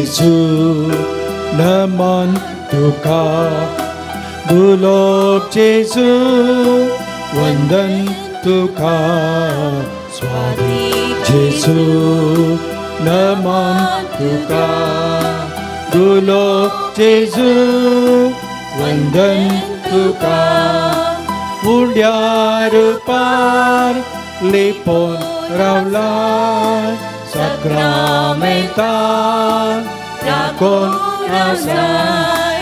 जेजू नमन तुका, दुलोक जेजू वंदन तुका, स्वादीक जेजू नमन तुका, दुलोक जेजू वंदन तुका, उड्यार पार लिपोन रावलाय साक्रामेंतान राखोन आसाय,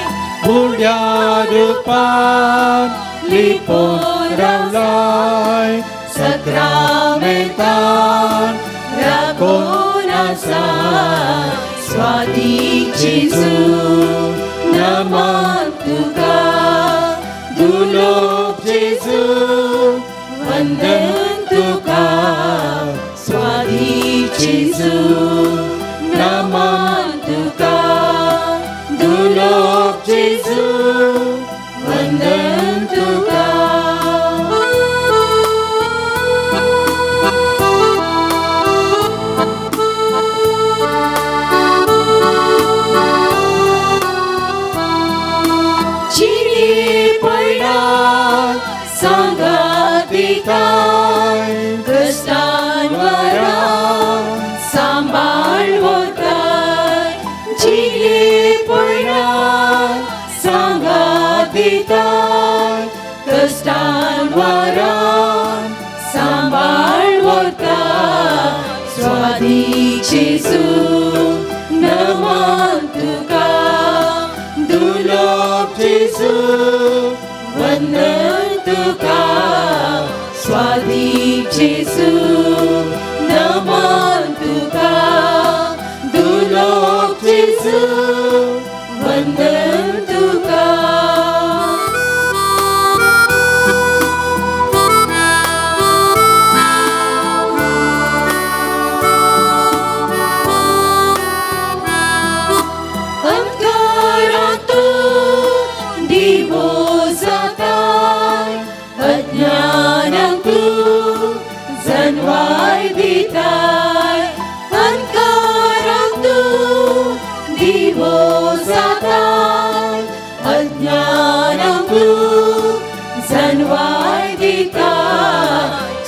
उड्यार पार लिपोन रावलाय साक्रामेंतान राखोन आसाय, स्वादीक जेजू नमन तुका, दुलोक जेजू वंदन तुका, स्वादीक जेजू नमन तुका, दुलोक जेजू वंदन तुका. स्वादीक जेजू नमन तुका, दुलोक जेजू वंदन तुका, स्वादीक जेजू नमन तुका, दुलोक जेजू वंदन तुका.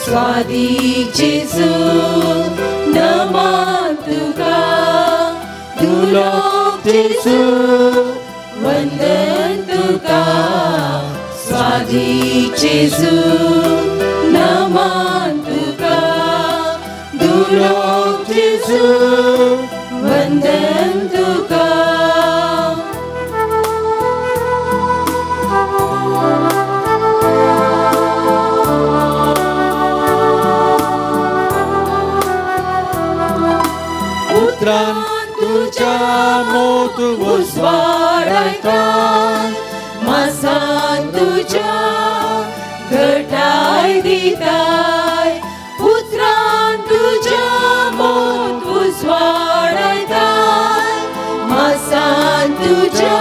स्वादीक जेजू नमन तुका, दुलोक जेजू वंदन तुका, स्वादीक जेजू नमन तुका, दुलोक जेजू वंदन तुका. उतरान तुज्या मोत उजवाडायतान, मासान तुज्या घटाय दिताय, उतरान तुज्या मोत उजवाडायतान, मासान तुज्या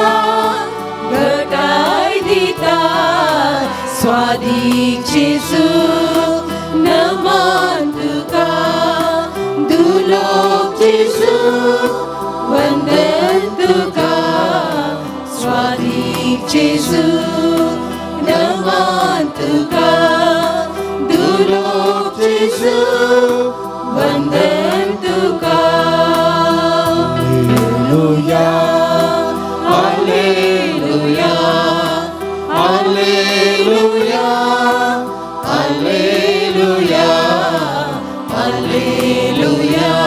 घटाय दिताय, स्वादीक जेजू नमन तुका, दुलोक जेजू वंदन तुका, स्वादीक जेजू नमन तुका, दुलोक जेजू वंदन तुका. Hallelujah, hallelujah, hallelujah, hallelujah, hallelujah,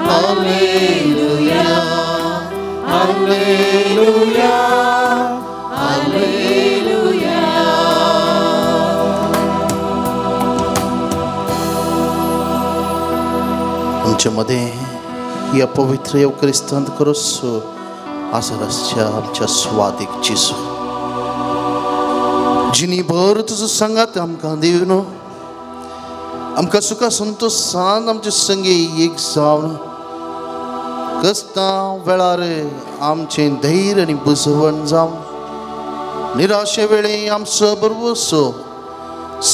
hallelujah, hallelujah, hallelujah. आमच्या मदें ह्या पवित्र येवक्रिस्तांत करोसो आसर आसच्या आमच्या स्वादीक जेजू, जिनी भर तुजो सांगात आमकां दिवन आमकां सुखा संतोशान आमचे संगी एक जावन कस्तां वेळार आमचें धैर्य आनी बुजवण जावन निराशे वेळे आमचो बरवसो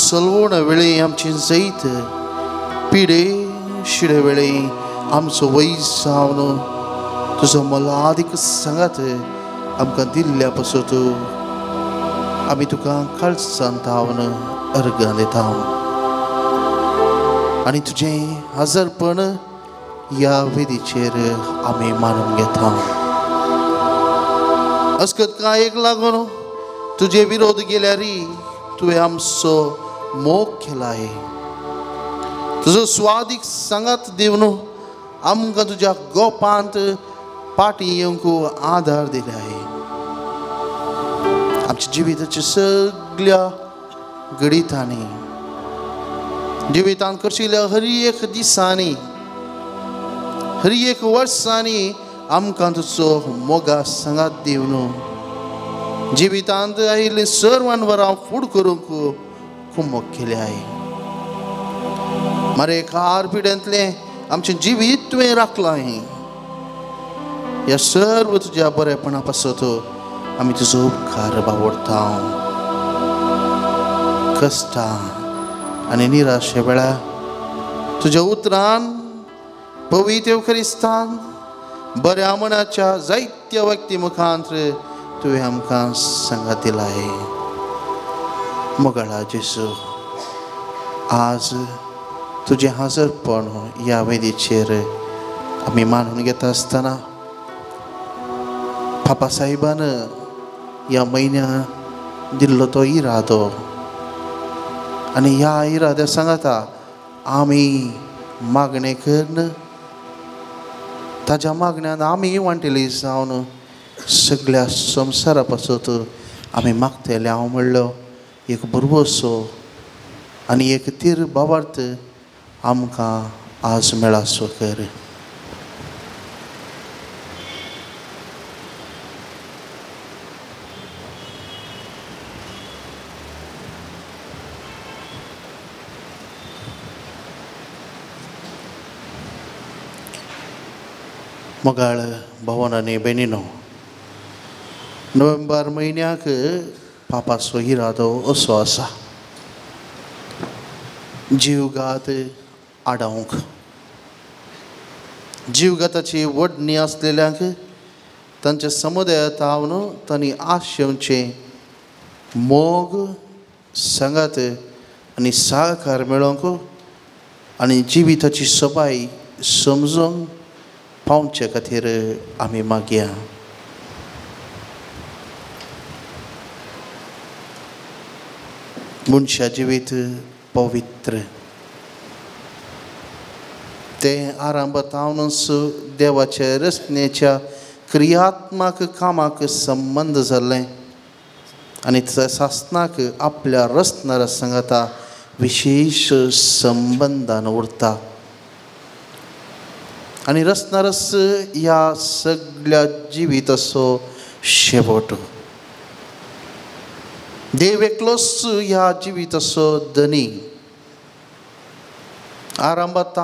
सलवण वेळे आमचें जैत पिडे शिडे वेळे आमचो वैज जावन तुजो मोलादीक सांगात आमकां दिल्ल्या पासत आमी तुका काळजान तावन अर्गां दिता आनी तुजें हजरपण ह्या वेदीचेर आमी मानून घेता. अस्कत कांय एक लागून तुजे विरोध गेल्यार तुवें आमचो मोग केलाय. तुजो स्वादीक सांगात दिवन आमकां तुज्या गोपांत पाटी येवंक आदार दिलाय. आमच्या जिविताच्या सगळ्या घडितांनी, जिवितांत करशिल्ल्या हर एक दिसांनी, हर एक वर्सांनी आमकां तुजो मोगा सांगात दिवन जिवितांत आयिल्लीं सर्वांवरां फूड करूंक कुमक केल्याय. मारे कार पिड्यांतलें आमचें जिवीत तुवें राखलां. ह्या सर्व तुज्या बरेपणा पासत आमी तुजो उपकार बावडता. कश्टां आनी निराशे वेळार तुज्या उतरान पवित्र क्रिस्तान बऱ्या मनाच्या जायत्या व्यक्ती मुखांत तुवें आमकां सांगात दिलाय. मोगाळा जेजू, आज तुजें हाजरपण ह्या वेदीचेर आमी मानून घेता आसतना पापा साहेबान ह्या म्हयन्या दिल्लो तो इरादो आनी ह्या इराद्या सांगाता आमी मागणें करून ताज्या मागण्यान आमी वांटेली जावन सगळ्या संवसारा पासत आमी मागतले. हांव म्हणलो एक भरवसो आनी एक तीर बाबार्थ आमकां आज मेळासो कर. मोगाळ भवन आनी बेनिनो, नोव्हेंबर म्हयन्याक पापाचो इरादो असो आसा, जीवघात आडावंक. जीवघाताची वडणी आसलेल्यांक तांच्या समुदायांत हांव तांणी आशेवचें मोग सांगात आनी सहकार मेळोवंक आनी जिविताची सबाय समजूंक पावचे खातीर आमी मागया. मनशा जिवीत पवित्र तें आरंभांतच देवाच्या रचनेच्या क्रियात्मक कामाक संबंद जाल्लें आनी सासनाक आपल्या रचणारा सांगाता विशेश संबंदान उरता आनी रचणारस ह्या सगळ्या जिविताचो शेवट. देव एकलोच ह्या जिविताचो धनी. आरंभांत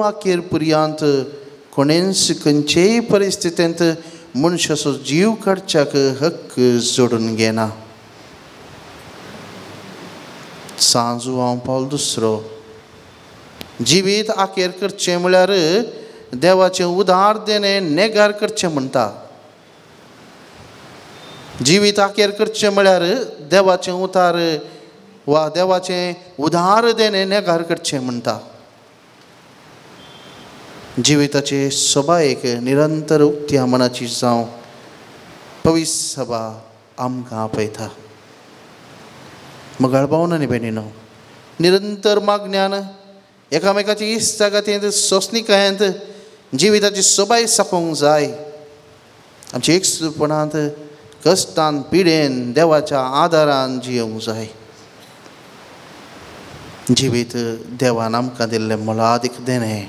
अखेर पर्यंत कोणेंच खंयचेय परिस्थितींत मनशाचो जीव काडच्याक हक्क जोडून घेना. सांजू हांव पावल दुसरो जिवीत अखेर करचें म्हळ्यार देवाचें उदार देणें नेगार करचें म्हणटा. जिवीत अखेर करचें म्हळ्यार देवाचें उतार वा देवाचें उदार देणें नेगार करचें म्हणटा. जिविताचे सभायेक निरंतर उक्त्या मनाची जावं पवित्र सभा आमकां आपयता. मोगाळ भावन आनी भयणीनो, निरंतर मागण्यान एकामेकाची इश्टागतींत सोंसणीकायेंत जिविताची सबाय साकोवंक जाय. आमच्या एकसुपणांत कश्टान पिडेन देवाच्या आदारान जियोवंक जाय. जिवीत देवान आमकां दिल्लें मोलादीक देणें,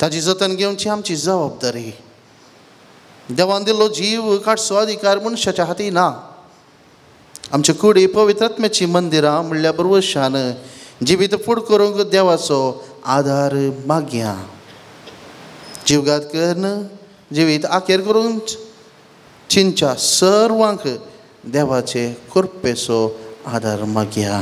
ताजी जतन घेवची आमची जबाबदारी. देवान दिल्लो जीव काडचो अधिकार मनशाच्या हाती ना. आमच्या कुडी पवित्रात्म्याची मंदिरां म्हणल्या बरवशान जिवीत फूड करूंक देवाचो आदार मागया. जीवघात करून जिवीत अखेर करून चिंच्या सर्वांक देवाचे कृपेचो आदार मागया.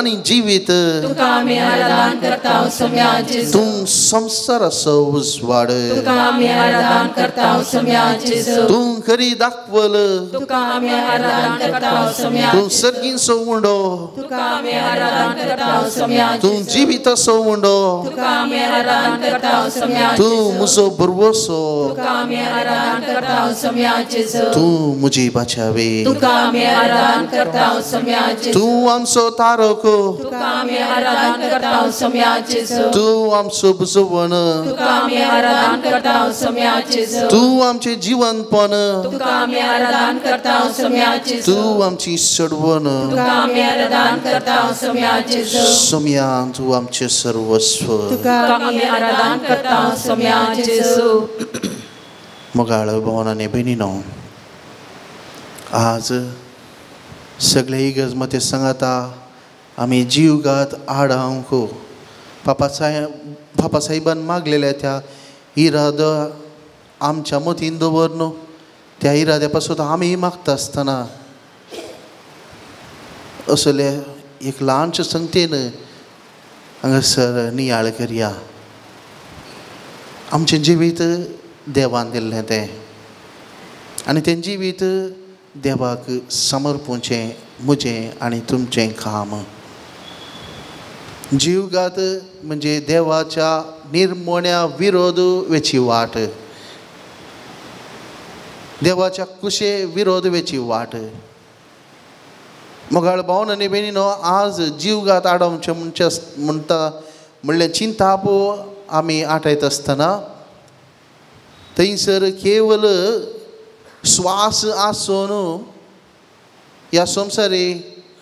आनी जिवीत तुका आमी आराधन करता सोम्या जेजू तूं संवसाराचो उजवाड तुका आमी आराधन करता सोम्या जेजू तूं खरी दाखवल तुका आमी आराधन करता सोम्या तूं सर्गींचो उंडो तुका आमी आराधन करता सोम्या तूं जिविताचो उंडो तुका आमी आराधन करता सोम्या तूं म्हजो भरवसो तुका आमी आराधन करता सोम्या जेजू तूं म्हजी बाचावी तुका आमी आराधन करता सोम्या जेजू तूं आमचो तारक तुका आमी आराधन करता सोम्या जेजू तूं आमचो बुजवण तुका आमी आराधन करता सोम्या जेजू तूं आमचें जिवनपण तुका आमी आराधन करता सोम्या जेजू तूं आमची सडवण तुका आमी आराधन करता सोम्या जेजू सोम्या तूं आमचें सर्वस्व तुका आमी आराधन करता सोम्या जेजू. मोगाळ भोवन आनी भयणीनो, आज सगळे इगर्ज मते सांगाता आमी जीवघात आडावंक बापा साहेबान मागलेल्या त्या इरादो आमच्या मतीन दवर न्हू, त्या इराद्या पासून आमी मागता आसतना असले एक ल्हानशे संगतेन हांगासर नियाळ करया. आमचें जिवीत देवान दिल्लें तें आनी तें जिवीत देवाक समर्पूचें म्हजें आनी तुमचें काम. जीवघात म्हणजे देवाच्या निर्मण्या विरोध वेची वाट, देवाच्या कुशे विरोध वेची वाट. मोगाळ भावन आनी भयणीनो, आज जीवघात आडोवचें म्हणचे म्हणटा म्हणलें चिंताप आमी आठयत आसतना थंयसर केवल श्वास आसून ह्या संवसारी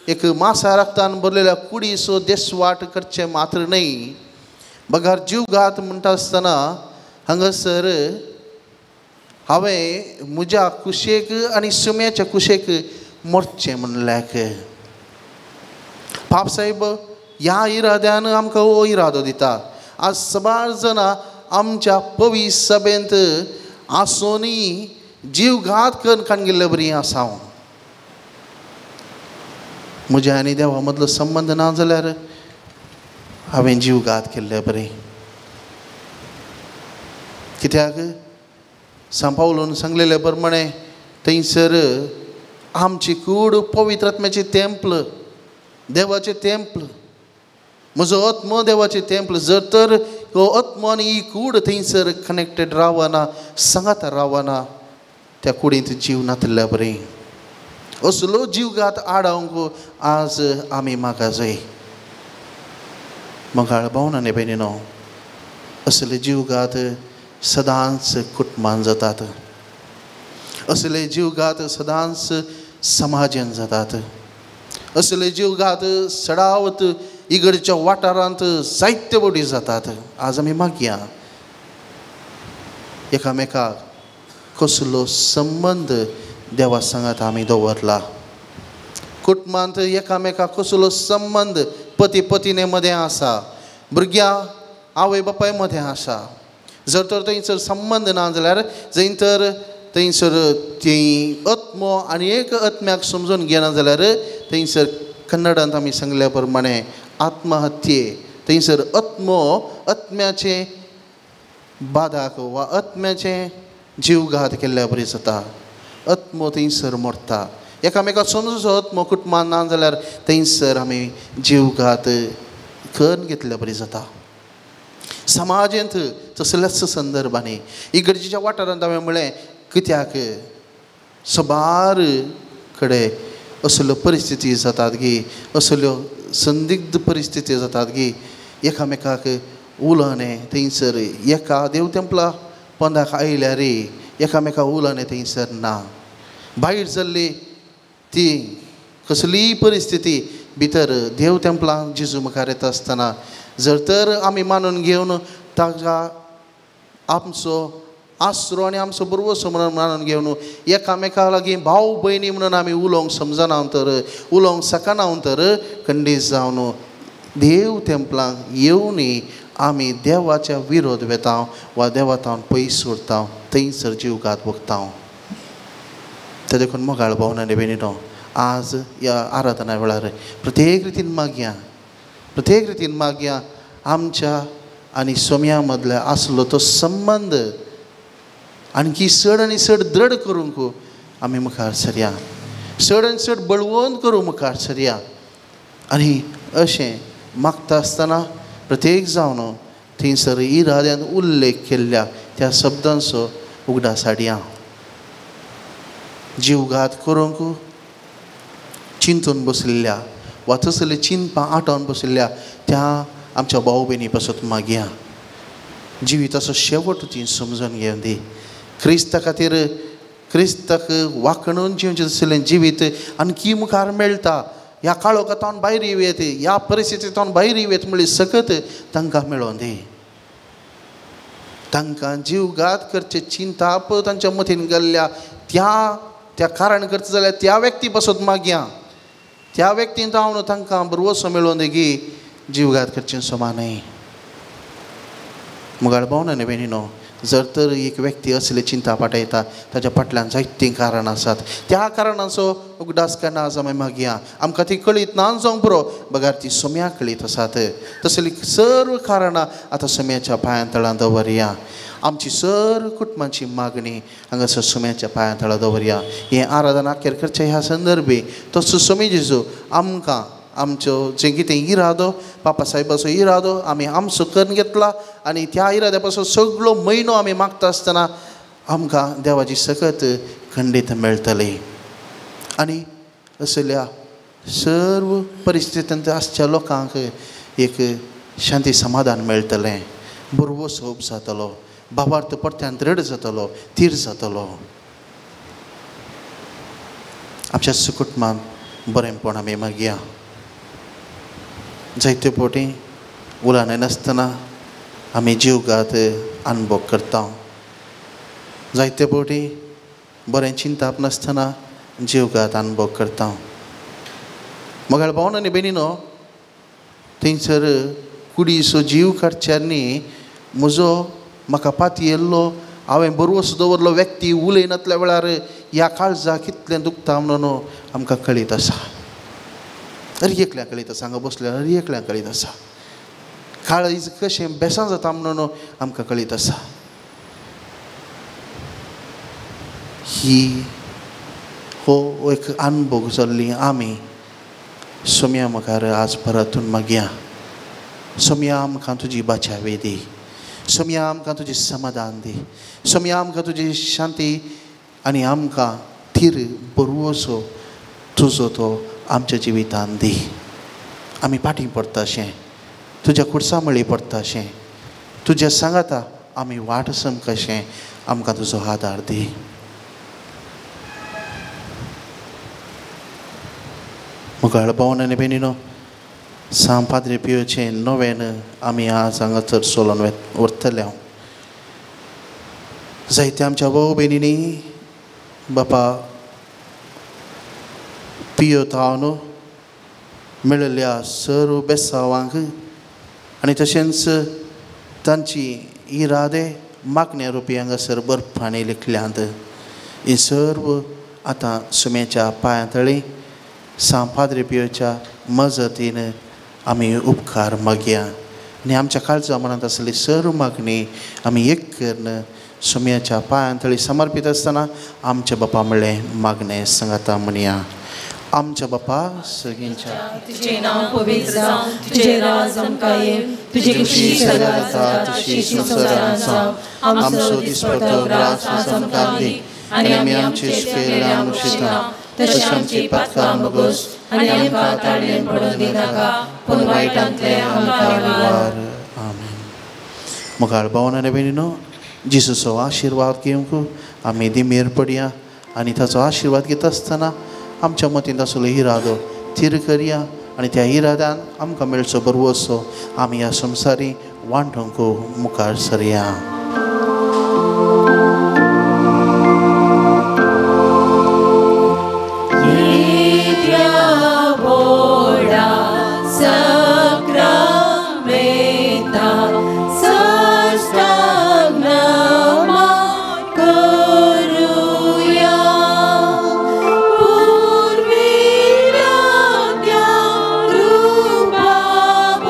एक मासा रक्तान भरलेल्या कुडीचो देसवाट करचें मात्र न्हय, बगर जीवघात म्हणटा आसतना हांगासर हांवें म्हज्या कुशेक आनी सुम्याच्या कुशेक मरचें म्हणल्याक पाप साहेब ह्या इराद्यान आमकां हो इरादो दिता. आज सबार जाणां आमच्या पवी सभेंत आसूनय जीवघात करून काण गेल्ले बरी आसा. हांव म्हज्या आनी देवा मदलो संबंद ना जाल्यार हांवें जीवघात केल्ले बरें. कित्याक सांपावलून सांगलेले प्रमाणे थंयसर आमची कूड पवित्र आत्म्याचें तेंपल, देवाचें तेंपल, म्हजो आत्मो देवाचें तेंपल. जर तर हो आत्मो आनी ही कूड थंयसर कनेक्टेड रावना, सांगाता रावना, त्या कुडींत जीव नातिल्ल्या बरें. असलो जीवघात आडावंक आज आमी मागा जाय. मोगाळ भावन आनी भयणीनो, असले जीवघात सदांच कुटुंबान जातात, असले जीवघात सदांच समाजान जातात, असले जीवघात सडावत इगर्जेच्या वाठारांत जायते बोडी जातात. आज आमी मागया एकामेकाक कसलो संबंद देवा सांगात आमी दवरला, कुटुंबांत एकामेकाक कसलो संबंद पती पतीने मदें आसा, भुरग्यां आवय बापाय मदें आसा. जर तर थंयसर संबंद ना जाल्यार जंय तर थंयसर ती आत्मो आनी एक आत्म्याक समजून घेना जाल्यार थंयसर कन्नडांत आमी सांगल्या प्रमाणे आत्महत्ये, थंयसर आत्मो आत्म्याचें बादाक वा आत्म्याचें जीवघात केल्ल्या बरी जाता. आत्मो थंयसर मरता. एकामेकाक समजूचो आत्मो कुटुंबान ना जाल्यार थंयसर आमी जीवघात करून घेतल्या बरी जाता. समाजेंत तसल्याच संदर्भांनी इगर्जेच्या वाठारांत हांवें म्हळें कित्याक सबार कडेन असल्यो परिस्थिती जातात गी, असल्यो संदिग्ध परिस्थिती जातात गी एकामेकाक उलोवणें थंयसर एका देव तेंपला पोंदाक आयल्यार एकामेकाक उलोवणें थंयसर ना. भायर जाल्ली ती कसलीय परिस्थिती भितर देव तेंपला जेजू मुखार येता आसतना जर तर आमी मानून घेवन ताका आमचो आसरो आनी आमचो बरवसो म्हणून मानून घेवन एकामेका लागीं भाव भयणी म्हणून आमी उलोवंक समजना तर, उलोवंक शकना तर खंडीत जावन देव तेंपलांक येवनी आमी देवाच्या विरोध वेता वा देवा पयस उरता, थंयसर जीवघात भोगता. ते देखून मोगाळ भावन आनी भयणीनो, आज ह्या आराधना वेळार प्रत्येक रितीन मागया प्रत्येक रितीन मागया आमच्या आनी सोम्या मदल्या आसलो तो संबंद आणखी चड आनी चड दृढ करूंक आमी मुखार सरया, चड आनी चड बळवंत करूंक मुखार सरया. आनी अशें मागता आसतना प्रत्येक जावन थंयसर इराद्यान उल्लेख केल्ल्या त्या शब्दांचो उगडास हाडया. जीवघात करूंक चिंतून बशिल्ल्या वा तसले चिंतपां आठोवन बशिल्ल्या त्या आमच्या भाव भयणी पासत मागया जिविताचो शेवट ती समजून घेवन दी. क्रिस्ता खातीर क्रिस्ताक वाखणून जिवचें तसलें जिवीत आणखी मुखार मेळटा. ह्या काळोखांतल्यान भायर येवयेत, ह्या परिस्थितींतल्यान भायर येवयेत म्हणली सकत तांकां मेळोवन दी. तांकां जीवघात करचे चिंताप तांच्या मतीन गेल्ल्या त्या त्या कारण करता जाल्यार त्या व्यक्ती पासत मागया, त्या व्यक्तीन हांव तांकां भरवसो मेळोवन दी की जीवघात करचें समा न्हय. मुगाळ भावना न्ही भयणीनो, जर तर एक व्यक्ती असले चिंता पाठयता ताच्या फाटल्यान जायतीं कारणां आसात. त्या कारणांचो उगडास केन्ना आज आमी मागया. आमकां ती कळीत ना जावंक पुरो, बगार ती सोम्या कळीत आसात. तसली सर्व कारणां आतां सोम्याच्या पांयां तळां दवरया. आमची सर्व कुटुंबाची मागणी हांगासर सोम्याच्या पांयां तळां दवरया. हें आराधना अखेर करचें ह्या संदर्भी तसो सोमी जेजू आमकां आमचो जें कितें इरादो पापा साहेबाचो इरादो आमी आमचो करून घेतला आनी त्या इराद्या पासून सगळो म्हयनो आमी मागता आसतना आमकां देवाची सकत खंडीत मेळटली. आनी असल्या सर्व परिस्थितींत आसच्या लोकांक एक शांती समाधान मेळटलें, भरवंसो जातलो, भावार्थ परत्यान दृढ जातलो, थीर जातलो. आमच्या सुकुटमान बरेंपण आमी मागया. जायते फावटी उलान नासतना आमी जीवघात अनुभव करता. जायते फावटी बरें चिंताप नासतना जीवघात अनुभव करता. मगाळ भावन आनी भयणीनो, थंयसर कुडीचो जीव काडच्यांनी म्हजो म्हाका पातयेल्लो हांवें बरवस दवरलो व्यक्ती उलयनातल्या वेळार ह्या काळजा कितलें दुखता म्हणून आमकां कळीत आसा. हर एकल्या कळीत आसा, हांगा बसल्यार हर एकल्या कळीत आसा. काळीज कशें बेसां जाता म्हणून आमकां कळीत आसा. ही हो एक अनुभव जाल्ली आमी सोम्या मुखार आज परतून मागया. सोम्या आमकां तुजी बाचावी दी, सोम्या आमकां तुजी समाधान दी, सोम्या आमकां तुजी शांती आनी आमकां थीर बरवसो तुजो तो आमच्या जिवितान दी. आमी फाटीं पडटा अशें तुज्या कुडसा मळी पडटा अशें तुज्या सांगाता आमी वाट समकशें आमकां तुजो आदार दी. मुखार भावन आनी भयणीनो, सांग पाद्रे पियोचें नव्यान आमी आज हांगासर सोलोन व्हरतले. हांव जायते आमच्या भाव भयणींनी बापा पियो तावन मेळिल्ल्या सर्व बेसावांक आनी तशेंच तांची इरादे मागण्या रुपी हांगासर बर्फांनी लिखल्यांत. ही सर्व आतां सुम्याच्या पांयां तळी सांग पाद्रे पियोच्या मजतीन आमी उपकार मागया आनी आमच्या काळजा मनांत आसली सर्व मागणी आमी एक करून सुम्याच्या पांयां तळी समर्पीत आसतना आमच्या बापा म्हणलें मागणें सांगाता म्हणया. आमच्या बापा सगळ्यांच्या तुझे नाव पवित्र जावं, तुझे राज आमकां येवं, तुजी खुशी स्वर्गात जाता तशी संवसारांत जावं. आमचो दिसपट्टो ग्रास आज आमकां दी आनी आमी आमचे चुकयल्ल्या मुशिता तशें आमची पातकां भोगोस आनी आमकां ताळयेन पडून दिनाका, पूण वायटांतलें आमकां निवार. आमेन. मुखार भावन आनी भयणीनो, जेजूचो आशिर्वाद घेवंक आमी दिमेर पडया आनी ताचो आशिर्वाद घेता आसतना आमच्या मतींत आसलो इरादो थीर करया आनी त्या इराद्यान आमकां मेळचो बरवसो आमी ह्या संवसारी वांटूंक मुखार सरया. Rupa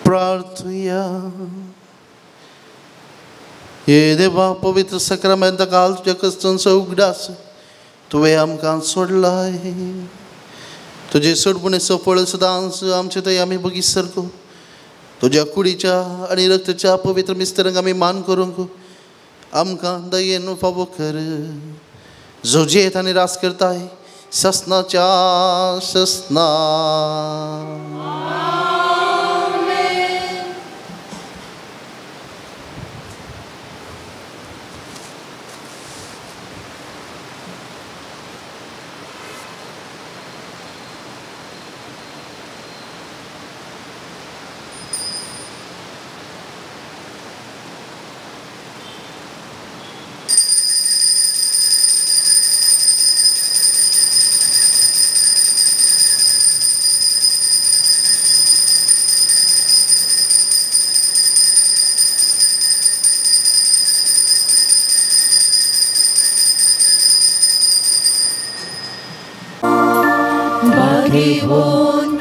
प्रार्थुया. हे देवा, पवित्र सक्रमेंता काल तुज्या कश्टांचो उगडास तुवें आमकां सोडलाय. तुजे सोडपणेचो फळ सदांच आमचे थंय आमी बगी सारको तुज्या कुडीच्या आनी रक्ताच्या पवित्र मिस्तरांक आमी मान करूंक आमकां दयेन फावो कर. जो जेत आनी रास करताय ससनाच्या ससना.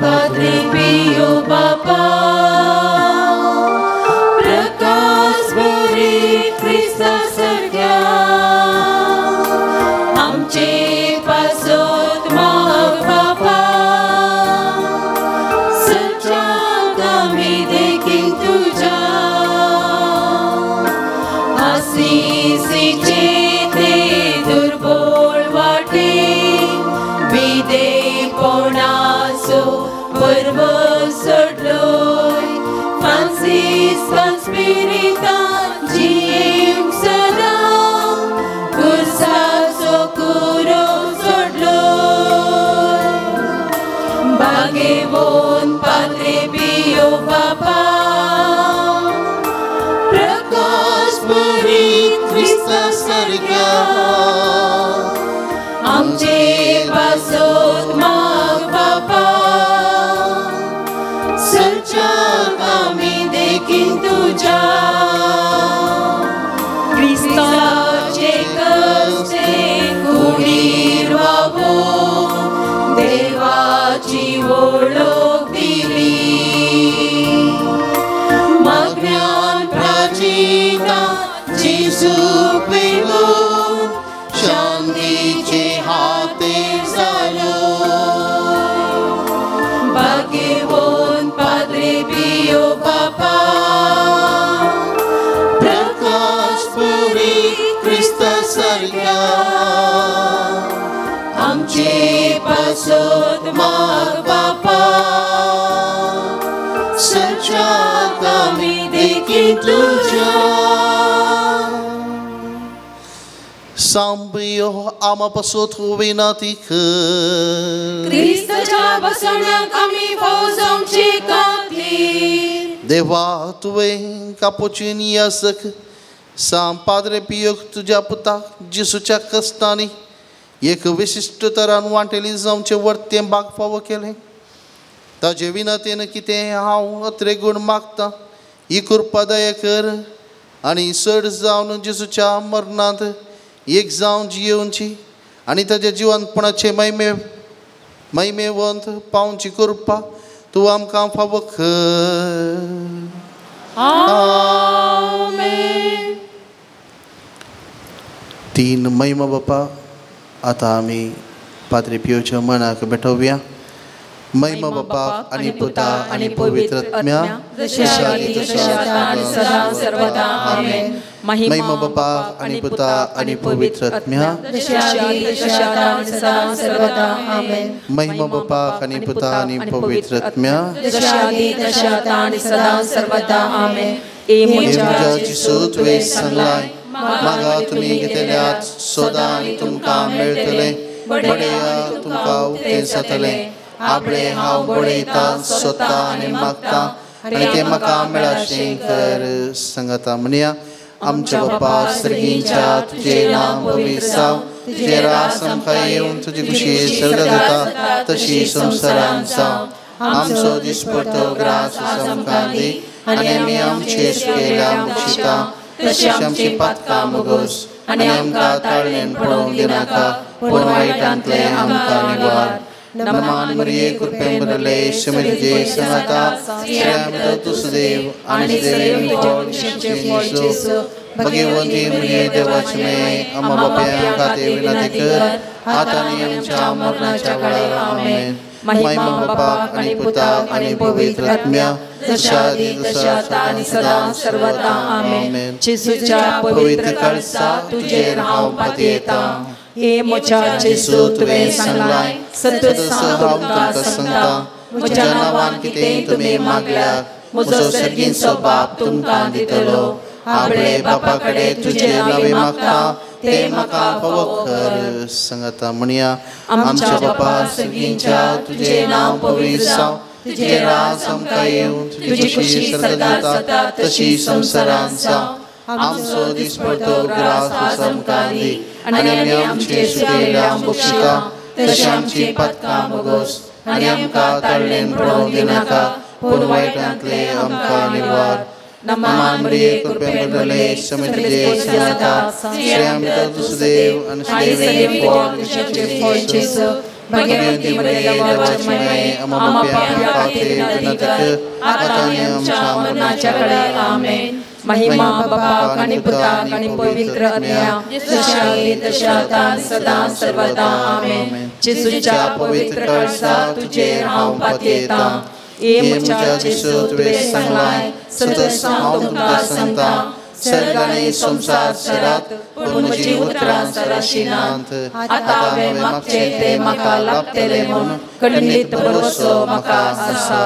Padre Pio Papa, प्रकाश बरी क्रिस्ता सारक्या आमचे पासत माग बापा, सच्चाक आमी देखीन तुज्या आसिसीचे ते दुर्बोळ वाटे विदेपणाचो पर्व सोडलोय फ्रांसिस्कान स्पिरितान जियेवंक सदां खुर्साचो कुरो सोडलोय. बागेवन पाद्रे पियो बापा, प्रकाश बरी क्रिस्ता सारक्या आमचे पासत माग बापा, सच्चाक आमी देखीन तुज्या क्रिस्ताचे कश्टे कुडीर वावून देवाची वळख दिली. मागण्यान प्राचीना जेजू पेगून शांतीचे हाते जालो. बागेवन पाद्रे पियो बापा, प्रकाश बरी क्रिस्ता सारक्या आमचे पासत माग बापा, सच्चाक आमी देखीन तुज्या. सांबयो आमा पासत विनंती कर. क्रिस्ताच्या बसण्याक आमी फाव जावचे खातीर देवा, तुवें कापोचीन यासक सांग पाद्रे पियोक तुज्या पुताक जेसूच्या कश्टांनी एक विशिश्ट तरान वांटेली जावचें वर्तें भाग फावो केलें. ताजे विनंतीन कितें हांव अत्रे गूण मागता ही कृपा दया कर आनी चड जावन जेसूच्या मरणांत एक जावन जियेवची आनी ताज्या जिवनपणाचे महिमे महिमेवंत पावची कृपा तूं आमकां फावो कर. आमेन. तीन महिमा बापा, आतां आमी पाद्रे पियोच्या मनाक भेटोवया. महिमा बापाक आनी पुता आनी पवित्र आत्म्या, सदा आमेन. महिमा बापाक आनी पुता आनी पवित्र आत्म्या, महिमा बापाक आनी पुता आनी पवित्र आत्म्या, म्हज्या जेजू तुवें सांगलाय मागा तुमी घेतल्यात सोदा आनी तुमकां मेळटलें, बडया तुमकां उक्तें जातलें. आपले हांव बडयता सोदता आनी मागता आनी तें म्हाका मेळाशें कर. सांगता म्हणया, आमच्या बापा सर्गींच्या तुजें नांव पवित्र जावं, तुजें राज आमकां येवन तुजी खुशी सर्गांत जाता तशी संवसारांत जावं. आमचो दिसपडतो ग्रास आमकां दी आनी आमी आमचे सुकेल्या बक्षिता तशी आमची पातकां मुगोस आनी आमकां ताळणेन पडोवंक दिनाका, पूण वायटांतलें आमकां निवार. नमान मरिये कृपेन भरले तुझे संगता स्त्रियां तू सदैव आणि सदैव तुझ्या जेसू भगवंती मरिये देवाची माये आम्हा पाप्यां खातीर विनंती कर आता आणि आमच्या मरणाच्या वेळार आमेन. महिमा बापाक आणि पुताक आणि पवित्र आत्म्याक जशा आदी तशा आता आणि सदा सर्वदा आमेन. जेसूच्या पवित्र काळजा तुजेर हांव पातयेता. हे म्हज्या जेसू तुवें सांगलाय सतत हांव तुमकां सांगता म्हज्या नांवान कितें तुमी मागल्यार म्हजो सर्गींचो बाप तुमकां दितलो. आपले बापा कडेन तुजे नांवे मागता ते म्हाका फावो कर. संगता म्हणया आमच्या बापा सर्गींच्या तुजें नांव पवित्र जावं तुजें राज आमकां येवं तुजी खुशी स्वर्गांत जाता तशी संवसारांत जावं. आमचो दिसपडतो ग्रास आज आमकां दी आनी आमी आमचे सुकेल्या बक्षिता तशी आमची पातकां भोगोस आनी आमकां ताळ्ळेन पडोवंक दिनाका पूण वायटांतलें आमकां निवार. नमान मरिये कृपेन भरले तुझे संगता स्त्रियां भितर तूं सदैव आनी सदैव तुझें फळ जेसू भगवंती मरिये देवाची माये आम्हा पाप्यां खातीर विनंती कर आता आनी आमच्या मरणाच्या वेळार आमेन. महिमा बापाक आणि पुताक आणि पवित्र आत्म्याक जशा आदी तशा आता सदा सर्वदा आमेन. जेसूच्या पवित्र काळजा तुजेर हांव पातयेता. हे म्हज्या जेसू तुवें सांगलाय सतत हांव तुमकां सांगता सर्ग आनी संवसार सरात पूण म्हजी उतरां सराशिनात. आतां हांवें मागचें तें म्हाका लाभतलें म्हूण खंडीत भरवसो म्हाका आसा.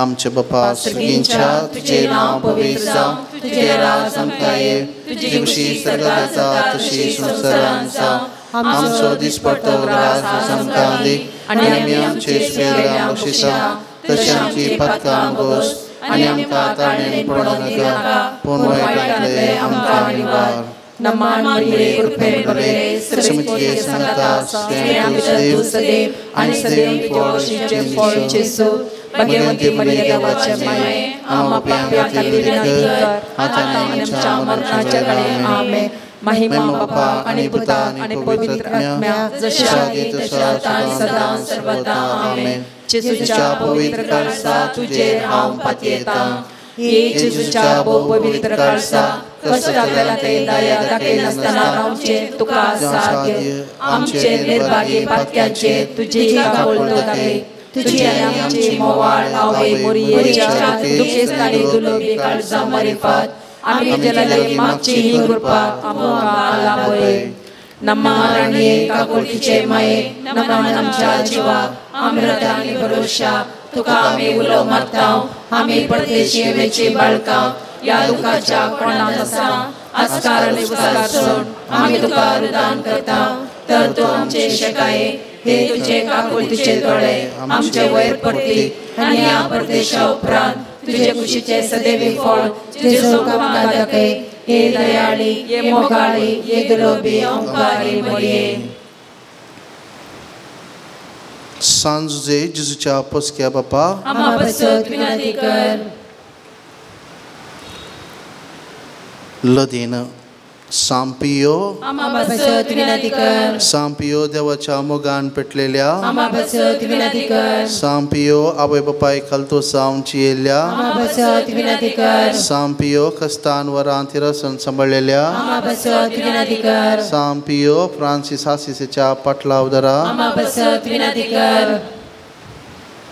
आमच्या बापा सर्गींच्या तुजें नांव पवित्र जावं तुजें राज आमकां येवं तुजी खुशी स्वर्गांत जाता तशी संवसारांत जावं. आमचो दिसपडतो ग्रास आज आमकां दी आनी आमी आमचे सुकेल्या बक्षिसा तशी आमची पातकां भोगोस आनी आमकां ताळ्ळेन पडोवंक नाका पूण वायटांतलें आमकां निवार. नमान मरिये कृपेन भरले तुझे संगता स्त्रियां भितर तूं सदैव आनी सदैव तुझ्या कुशीचें फळ जेसू भगवंती मरिये देवाचे माये आम्हा पाप्यां खातीर विनंती कर आता आनी आमच्या मरणाच्या वेळार आमेन. महिमा बापाक आनी पुताक आनी पवित्र आत्म्याक जशा आदी तशा आता आनी सदा सर्वदा आमेन. जेसूच्या पवित्र काळजा तुजेर हांव पातयेता. हे जेसूच्या भोव पवित्र काळजा कश्टांतल्यान ते दया दाखयनासतना रावचें तुका साध्य. आमचे निर्भागी पातक्यांचेर तुजी काकूळट दाखय. तुजी आनी आमची मोवाळ आवय मोरयेच्या दुखेस्त आनी दुर्लभी काळजा मारिफात आमी तुज्या लागीं मागची ही कृपा आमकां लाभय. नमान राणये काकुळटीचे माये नमान आमच्या जिवाक अमृत आनी भरोशा तुका आमी उलो मारता. आमी परदेशी वेची बाळकां ह्या दुखाच्या कोणांत आसा आस्कार आनी उस्कार सोड आमी तुका रुदान करता. तर तूं आमचे शेकाये हे तुजे काकुळटीचे दोळे आमचे वयर पडटी आनी ह्या परदेशा उपरांत तुजे कुशीचे सदैवी फळ जेजू आमकां दाखय. हे दयाळी हे मोगाळी हे दुर्लभी ओंकारी मरिये. सान जुजे जेजूच्या पोसक्या बापा आम्हा पासत विनंती कर. लदीन सांपियो आम्हा पासत विनंती कर. सांपियो देवाच्या मोगान पेटलेल्या आम्हा पासत विनंती कर. सांपियो आवय बापाय खालतो जावन चियेल्ल्या आम्हा पासत विनंती कर. सांपियो कस्तान वरां तिरसन सांबाळलेल्या आम्हा पासत विनंती कर. सांपियो फ्रांसीस आसिसेच्या पाटलावदरा आम्हा पासत विनंती कर.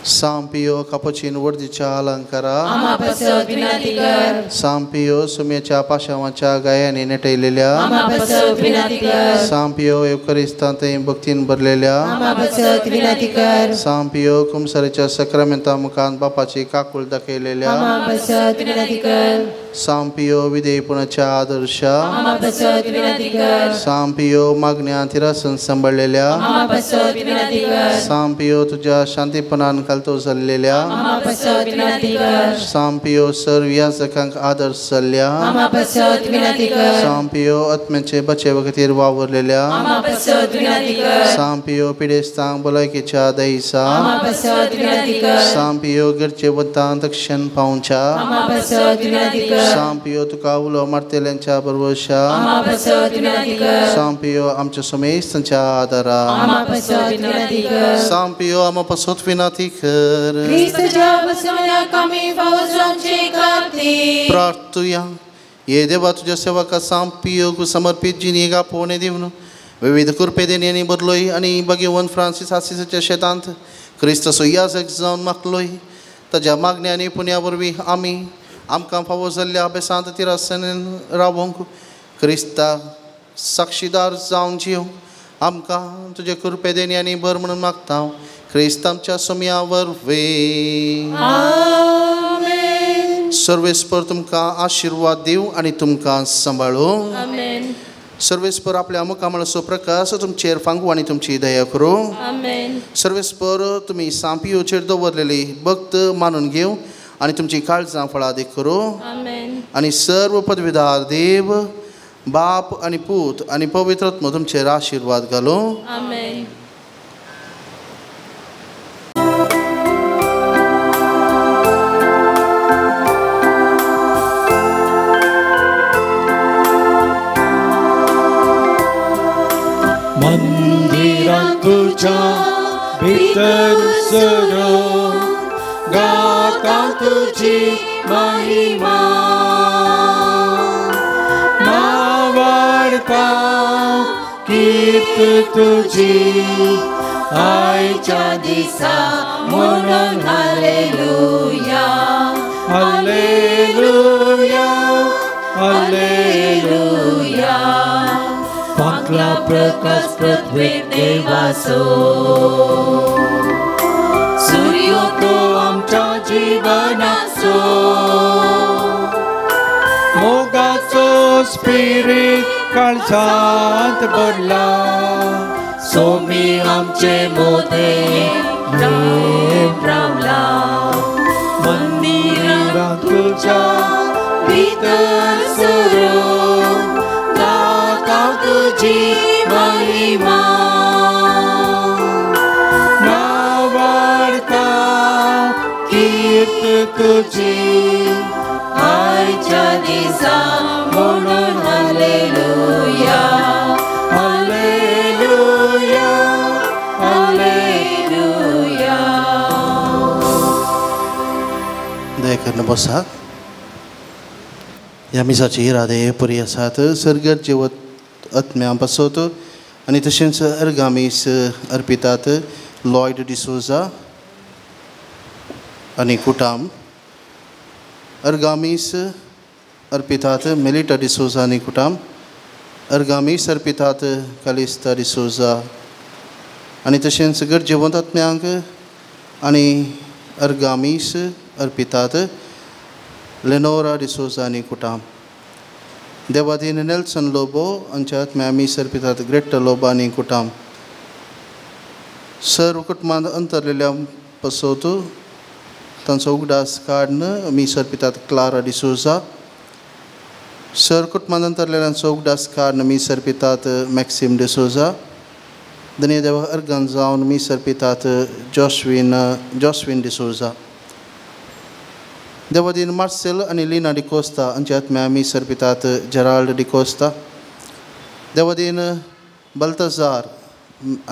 सांपियो कापोचीन वर्दीच्या अलंकारा आम्हा पासत विनंती कर. सांपियो सुम्याच्या पाशावाच्या गायांनी नेटयलेल्या आम्हा पासत विनंती कर. सांपियो एवकरिस्तांत भक्तीन भरलेल्या आम्हा पासत विनंती कर. सांपियो कुमसारीच्या सक्रामेंता मुखान बापाची काकूळ दाखयलेल्या आम्हा पासत विनंती कर. सांपियो विधेयपणाच्या आदर्शा आम्हा पासत विनंती कर. सांपियो मागण्या तिरासन सांबाळलेल्या आम्हा पासत विनंती कर. सांपियो तुझ्या शांतीपणान खालतो जाल्लेल्या आमा पासत विनंती कर। सांपियो सर्व याजकांक आदर्श जाल्ल्या आमा पासत विनंती कर। सांपियो आत्म्याचे बचेवा खातीर वावुरलेल्या आमा पासत विनंती कर। सांपियो पिडेस्तांक भलायकेच्या दयेसा आमा पासत विनंती कर। सांपियो गरजेवंतांक दक्षिण पावच्या आमा पासत विनंती कर। सांपियो तुका उलो मारतेल्यांच्या बरवशा आमा पासत विनंती कर। सांपियो आमच्या समेस्तांच्या आदारा आमा पासत विनंती कर। सांपियो आमा पासत विनंती कर। क्रिस्ताच्या बसवण्याक आमी फावो जावचे खातीर प्रार्थुया। ये देवा तुझ्या सेवका सांपियोक समर्पित जिणेक आपोवणें दिवन विविध कृपे देण्यांनी भरलोय आनी भगवंत फ्रांसीस आसिसाच्या शेतांत क्रिस्ताचो याजक जावन मागलोय ताज्या मागण्या आनी पुण्या वरवीं आमी आमकां फावो जाल्ल्या अभ्यासांत तिरासनेन रावोंक क्रिस्ता साक्षीदार जावन जिवंक आमकां तुजे कृपे देण्यांनी भर म्हणून मागता क्रिस्त आमच्या सोम्या वरवीं। आमेन। सर्वेस्पर तुमकां आशिर्वाद दिवं आनी तुमकां सांबाळूं। आमेन। सर्वेस्पर आपल्या मुखामळाचो प्रकाश तुमचेर फांगू आनी तुमची दया करूं। आमेन। सर्वेस्पर तुमी सांपियोचेर दवरलेली भक्त मानून घेवं आनी तुमची काळजां फळादीक करूं। आमेन। आनी सर्व पदवीदार देव बाप आनी पूत आनी पवित्र आत्मो तुमचेर आशिर्वाद घालूं। आमेन। मंदिरात तुझ्या भितर सरून गाता तुझी महिमा नावाडता कीर्त तुझी आयच्या दिसा म्हणून हालेलुया हालेलुया हालेलुया। फांकला प्रकाश पृथ्वीर देवाचो सूर्य तो आमच्या जीवनाचो मोगाचो स्पिरीट काळजांत भरला सोमी आमचे मोदे रावला मंदिरात तुझ्या भितर सरून गाता तुझी महिमा नावाडता कीर्त तुझी आयच्या दिसा म्हणून हालेलुया हालेलुया हालेलुया। दया करून बसात। ह्या मिसाचे इरादे पुरी आसात सर्गात जिवत आत्म्यां पासत आनी तशेंच अर्गामीस अर्पितात लॉयड डिसोजा आनी कुटाम अर्गामीस अर्पितात मेलिटा डिसोजा आनी कुटाम अर्गामीस अर्पितात कालिस्ता डिसोजा आनी तशेंच गरजेवंत आत्म्यांक आनी अर्गामीस अर्पितात लेनोरा डिसोजा आनी कुटाम देवाधीन नेल्सन लोबो हांच्या आत्म्या मीस अर्पितात ग्रेटा लोबो आनी कुटाम सर्व कुटुंबांत अंतरलेल्या पसोत तांचो उगडास काडून मीस अर्पितात क्लारा डिसोजा सर कुटुंबांत अंतरलेल्यांचो उगडास काडून मीस अर्पितात मॅक्सिम डिसोजा धन्य देवा अर्गन जावन मीस अर्पितात जॉस्विन डिसोजा देवादीन मार्सेल आनी लिना डिकोस्ता हांच्या आत्म्या मीस अर्पितात जेराल्ड डिकोस्ता देवादीन बल्तजार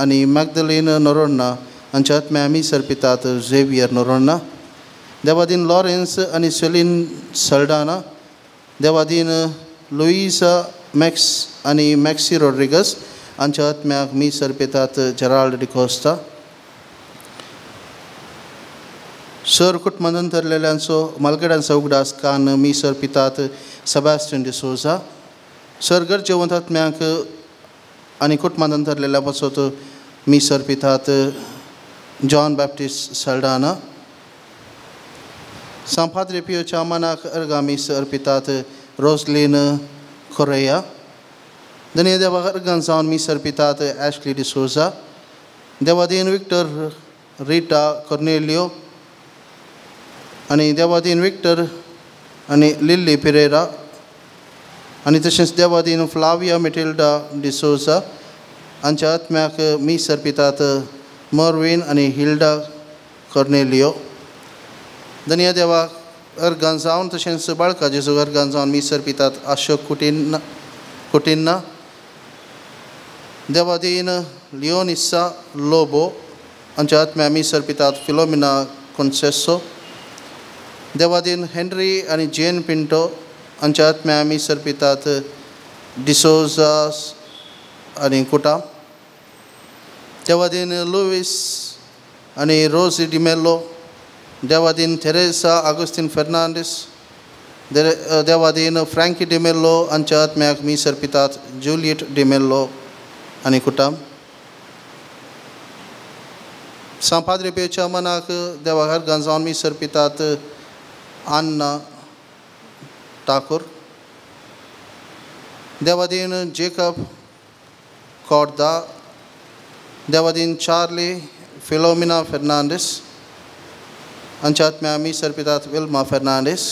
आनी मॅगदलीन नोरोन्ना हांच्या आत्म्या मीस अर्पितात झेवियर नोरोन्ना देवादीन लॉरेन्स आनी सेलीन सल्डाना देवादीन लुईसा मॅक्स आनी मॅक्सी रॉड्रिगस हांच्या आत्म्याक मीस अर्पितात जेराल्ड डिकोस्ता सर कुटुंबांत अंतरलेल्यांचो मालगड्यांचो उगडास कान मीस अर्पितात सेबास्टियन डिसोजा सर गरजेवंत आत्म्यांक आनी कुटुंबांत अंतरलेल्या पासत मीस अर्पितात जॉन बॅप्टिस्ट सल्डाना सांपाद्रे पियोच्या मनाक अर्गामीस अर्पितात रोजलीन कोरेया धन्य देवाक अर्गान जावन मीस अर्पितात एशली डिसोजा देवादीन विक्टर रिटा कॉर्नेलियो आनी देवादीन विक्टर आनी लिल्ली पिरेरा आनी तशेंच देवादीन फ्लाविया मेटिल्डा डिसोजा हांच्या आत्म्याक मीस अर्पितात मर्वीन आनी हिल्डा कॉर्नेलियो. धन्य देवाक अर्गान जावन तशेंच बाळका जेजू अर्गान जावन मीस अर्पितात अशोक कुटिन्ना. देवादीन लियोनिसा लोबो हांच्या आत्म्या मीस अर्पितात फिलोमिना कोन्सेसो. देवादीन हेनरी आनी जेन पिंटो हांच्या आत्म्या मीस अर्पितात डिसोजा आनी कुटा. देवादीन लुईस आनी रोजी डिमेलो. देवादीन थेरेसा आगुस्तीन फेर्नांडीस. देवादीन फ्रँकी डिमेल्लो हांच्या आत्म्याक मीस अर्पितात जुलियट डिमेल्लो आनी कुटाम. सांव पाद्रे पियोच्या मनाक देवाक अर्गान जावन मीस अर्पितात आन्ना ठाकूर. देवादीन जेकब कॉर्दा. देवादीन चार्ली फिलोमिना फेर्नांडीस हांच्या आत्म्या मीस अर्पितात विल्मा फेर्नांडीस.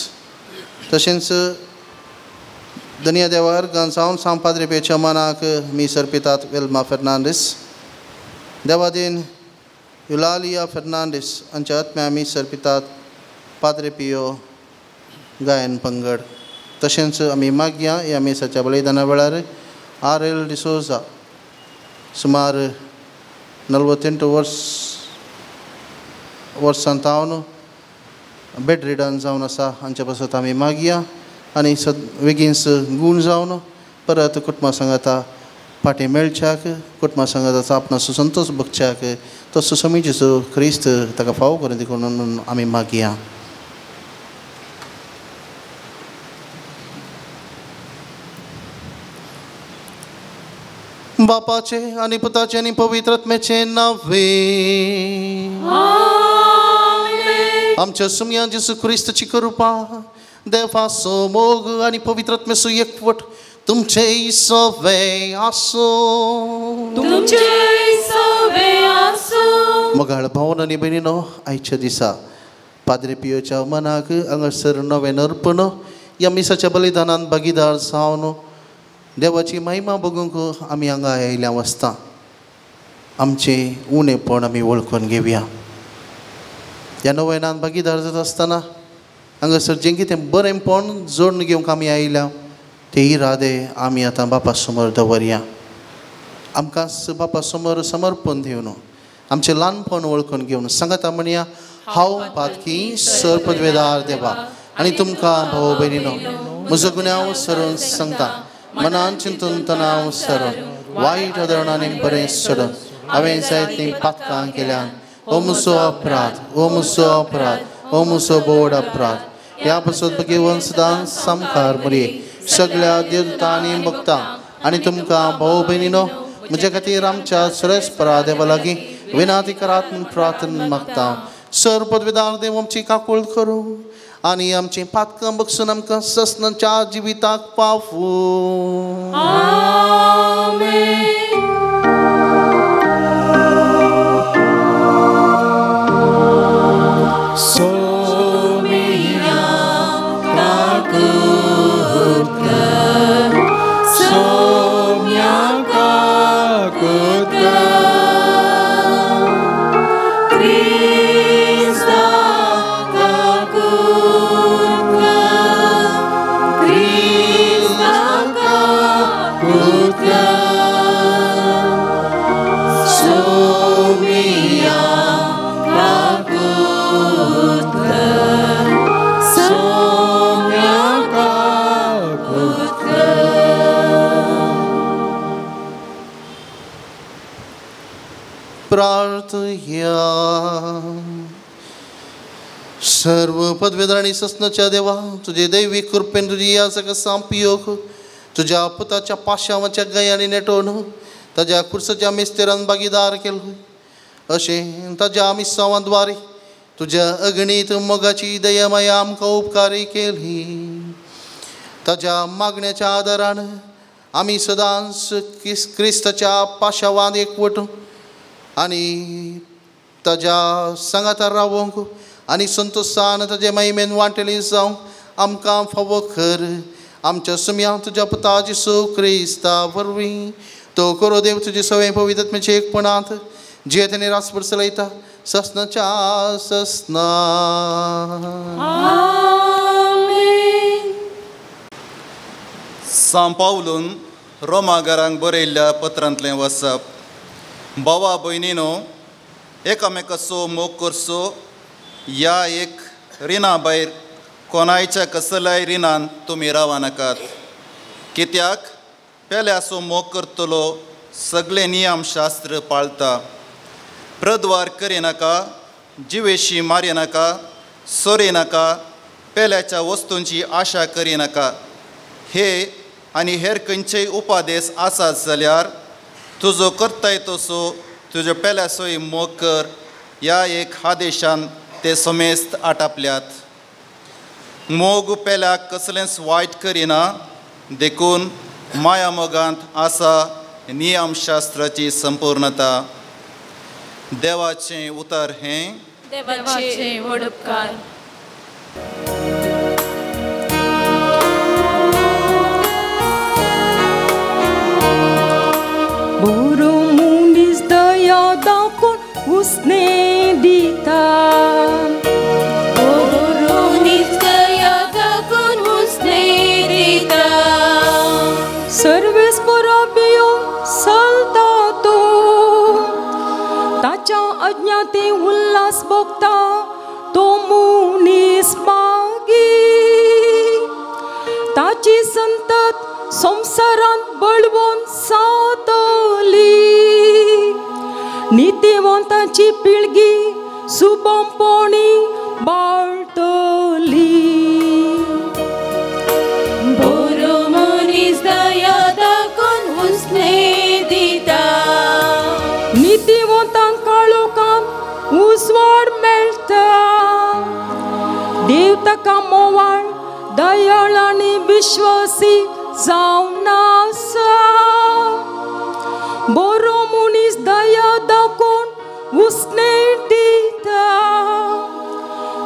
तशेंच धन्य देवा अर्गान जावन सांव पाद्रे पियोच्या मनाक मीस अर्पितात विल्मा फेर्नांडीस. देवादीन युलालिया फेर्नांडीस हांच्या आत्म्या मीस अर्पितात पाद्रे पियो गायन पंगड. तशेंच आमी मागया ह्या मिसाच्या बलिदाना वेळार आर एल डिसोजा सुमार 48 वर्सां तावन बेड रिडन जावन आसा हांचे पासत आमी मागया आनी वेगींच गूण जावन परत कुटुंबा सांगाता फाटीं मेळच्याक कुटुंबा सांगाता आपणाचो संतोश भोगच्याक तो सुसमी जेजू क्रिस्त ताका फावो करून देखून म्हणून आमी मागया. बापाचे आनी पुताचे आनी पवित्र आत्म्याचे नांवे आमच्या सुमया जेजू क्रिस्ताची कृपा देवाचो मोग आनी पवित्र आत्म्याचो एकवट तुमचे सवे आसूं. तुमचे सवे आसूं. मोगाळ भावन आनी भयणीनो, आयच्या दिसा पाद्रे पियोच्या मनाक हांगासर नवें अर्पण ह्या मिसाच्या बलिदानान भागीदार जावन देवाची महिमा बघूंक आमी हांगा आयिल्ल्या वसता. आमचें उणेपण आमी वळखून घेवया. ह्या नवेनान भागीदार जाता आसतना हांगासर जें कितें बरेंपण जोडून घेवंक आमी आयल्या ते इरादे आमी आतां बापा समोर दवरया. आमकां बापा समोर समर्पण दिवन आमचें ल्हानपण वळखून घेवन सांगाता म्हणया, हांव पातकी सर्पद्वेदार देवा आनी तुमकां भाव भयणीनो म्हजो गुन्यांव सरून सांगता. मनान चिंतून तणाव सरून वायट आदरणांनी बरें सोडून हांवें जायतीं पातकां केल्यान. ओ म्हजो अपराध, ओ म्हजो अपराध, ओ म्हजो बोड अपराध. ह्या पासत भगेवन सदांच सामकार मरये सगळ्या देवतांनी भक्तां आनी तुमकां भाव भयणीनो म्हज्या खातीर आमच्या सुरेश देवा लागीं विनाती करात म्हूण प्रार्थना मागता. सर पदवेदार देव आमची काकूळ करूं आनी आमचीं पातकां बगसून आमकां ससनाच्या जिविताक पावूं. आमेन. सोमिया काकूत कर, सोम्या काकूत कर, क्रिस्ता काकूत कर, क्रिस्ता काकूत कर, सोमिया काकूत कर, सोम्या काकूत कर. प्रार्थया. सर्व पदवेदार आनी ससनाच्या देवा, तुजे दैवी कृपेन तुजी याचक सांपयोग तुज्या पुताच्या पाशावाच्या गयांनी नेटोवन ताज्या कुर्साच्या मिस्तेरान भागीदार केलो अशें ताज्या मिसावांद्वारे तुज्या अगणीत मोगाची दयामाया आमकां उपकारी केली. ताज्या मागण्याच्या आदारान आमी सदांच क्रिस्ताच्या पाशावान एकवट आनी ताज्या सांगाता रावोंक आनी संतोशान ताजे महिमेन वांटेली जावंक आमकां फावो कर. आमच्या सुम्या तुज्या पुता जेसू क्रिस्ता वरवीं तो करो देव तुजे सवय पवित्रत्म्याचे एकपणांत जियेत आनी रासभर चलयता ससनाच्या ससना. सांव पावलून रोमागारांक बरयल्ल्या पत्रांतलें वचप. भावा भयणीनो, एकामेकाचो मोग करचो ह्या एक रिणा भायर कोणायच्या कसल्याय रिणान तुमी रावा नाकात. कित्याक पेल्याचो मोग करतलो सगळे नियमशास्त्र पाळता. प्रद्वार करिनाका, जिवेशी मारिनाका, सोरिनाका, पेल्याच्या वस्तूंची आशा करिनाका. हे आनी हेर खंयचेय उपादेश आसात जाल्यार तुजो करताय तसो तुज्या पेल्याचोय मोग कर ह्या एक आदेशान ते समेस्त आटापल्यात. मोग पेल्याक कसलेंच वायट करिना, देखून माया मोगांत आसा नियमशास्त्राची संपूर्णता. देवाचें उतर हें. देवाचें व्हड उपकार. बरो मनीस दया दाखोवन उसने दिता. बरो मनीस दया दाखोवन उसने दिता. सर्वेस्परा भियोवन चलता तो, ताच्या अज्ञाते उल्हास भोगता तो मनीस मागी. ताची संतत संवसारांत बळवंत जातली. नितीवंताची पिळगी सुबमपणी बाळटली. बरो मनीस दया दाखोवन उसने दिता. नितीवंतांक काळोखांत उजवाड मेळटा. देव ताका मोवाळ दयाळ आनी विश्वासी जावन आसा. बरो मनीस दया दाखोवन उसने दिता.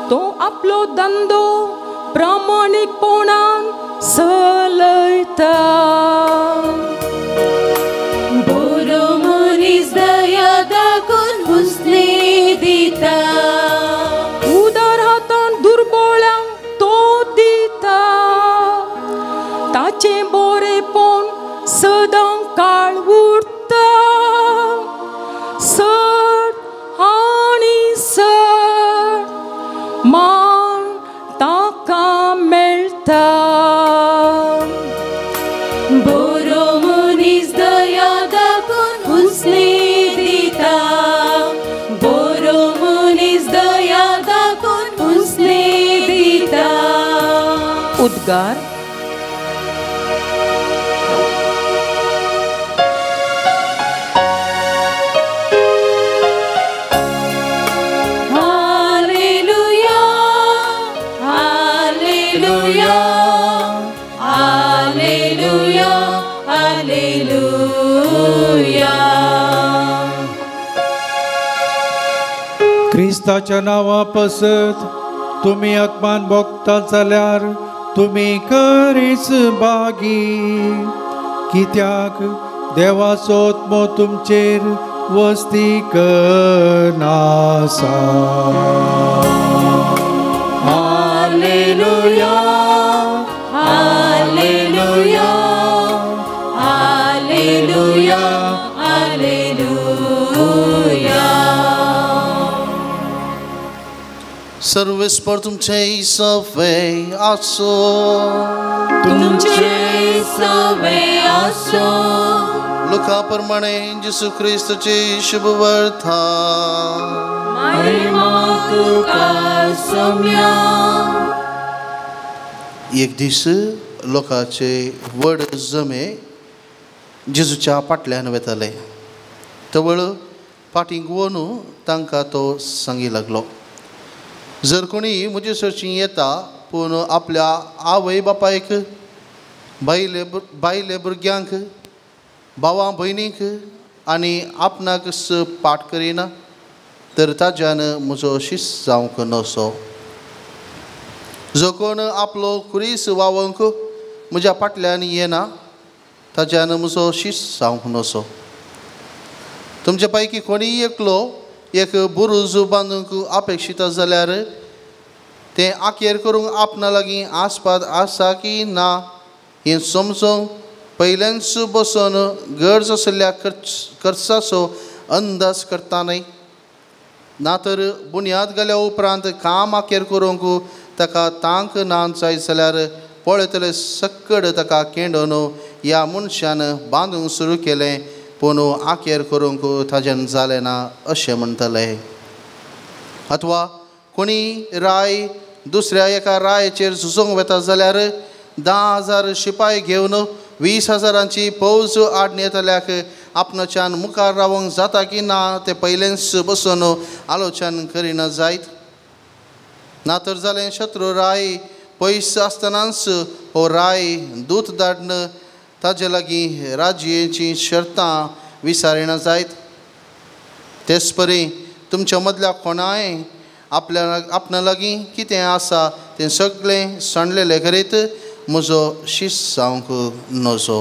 तो आपलो धंदो प्रामाणीकपणान चलयता. बरो मनीस दया दाखोवन उसने दिता. उदार हातान दुर्बळ्यांक तो दिता. ताचें बरेपण सदां काळ उरता. सड आनी सड मान ताका मेळटा. बरो मनीस दया दाखोवन उसने दिता. बरो मनीस दया दाखोवन उसने दिता. उद्गार. हालेलुया, हालेलुया, हालेलुया, हालेलुया. क्रिस्ताच्या नांवा पसत तुमी अपमान भोगतात जाल्यार तुमी करीच बागी. कित्याक देवाचो आत्मो तुमचेर वस्ती करनासा. हालेलुया, हालेलुया, हालेलुया, हालेलुया. सर्वेस्पर तुमचे सवे आसो. तुमचे सवे आसो. लुका प्रमाणे जेसू क्रिस्ताची शुभवर्था. महिमा तुका सोम्या. एक दीस लोकांचे व्हड जमे जेजूच्या फाटल्यान वेताले. तवळ फाटीं वळून तांकां तो सांगी लागलो, जर कोणी म्हजे सरशीं येता पूण आपल्या आवय बापायक, बायले बायले भुरग्यांक, भावां भयणीक आनी आपणाक पाठ करिना तर ताज्यान म्हजो शिस्त जावंक नसो। जो कोण आपलो खुरीस वावंक म्हज्या फाटल्यान येना ताज्यान म्हजो शिस्त जावंक नसो। तुमचे पैकी कोणीय एकलो एक बुरूज बांदूंक अपेक्षीत जाल्यार तें आखेर करूंक आपणा लागीं आसपाद आसा की ना हें समजूंक पयल्यानच बसून गरज आशिल्ल्या खर्चाचो अंदाज करता न्हय, ना तर बुन्याद घाल्या उपरांत काम आखेर करूंक ताका तांक ना जायत जाल्यार पळयतले सक्कड ताका केंडोवन ह्या मनशान बांदूंक सुरू केलें पूण आखेर करूंक ताज्यान जालें ना अशें म्हणटले। अथवा कोणी राय दुसऱ्या एका रायाचेर झुजूंक वता जाल्यार 10,000 शिपाय घेवन 20,000 फौज आडणी येतल्याक आपणाच्यान मुखार रावंक जाता की ना तें पयलेंच बसून आलोचन करिना जायत। ना तर जालें शत्रू राय पयस आसतनाच हो राय दूत धाडन ताजे लागीं राजयेचीं शर्तां विसारिना जायत। तेच परी तुमच्या मदल्या कोणाय आपल्या आपणा लागीं कितें आसा तें सगळें सांडलेलें करीत म्हजो शिस्त जावंक नजो।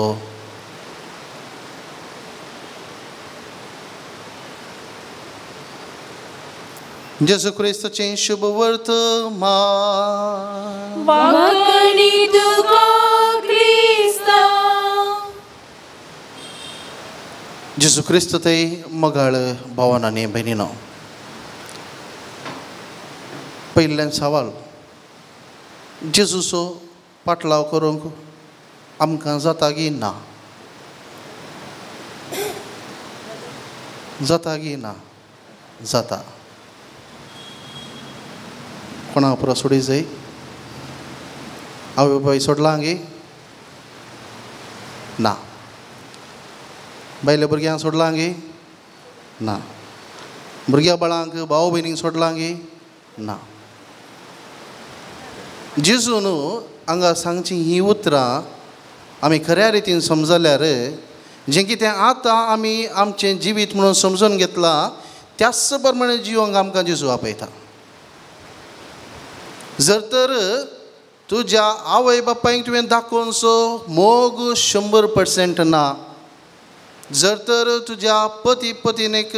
जेजू क्रिस्ताचें शुभ वर्तमान। वाकणी तुका क्रिस्ता। जेजू क्रिस्त ते मगाळ भावान आनी भयणीनो, पयल्यान सवाल जेजूचो पाटलाव करूंक आमकां जाता की ना? जाता की ना? जाता। कोणा उपरांत सोडी जाय? आवय बापाय सोडलां गे? ना। बायले भुरग्यांक सोडलां गे? ना। भुरग्या बाळांक भाव भयणींक सोडलां गे? ना। जेजून हांगा सांगची हीं उतरां आमी खऱ्या रितीन समजल्यार जें कितें आतां आमी आमचें जिवीत म्हणून समजून घेतलां त्याच प्रमाणे जिवंक आमकां जेजू आपयता। जर तर तुज्या आवय बापायक तुवें दाखोवचो मोग 100% ना, जर तर तुज्या पती पत्नीक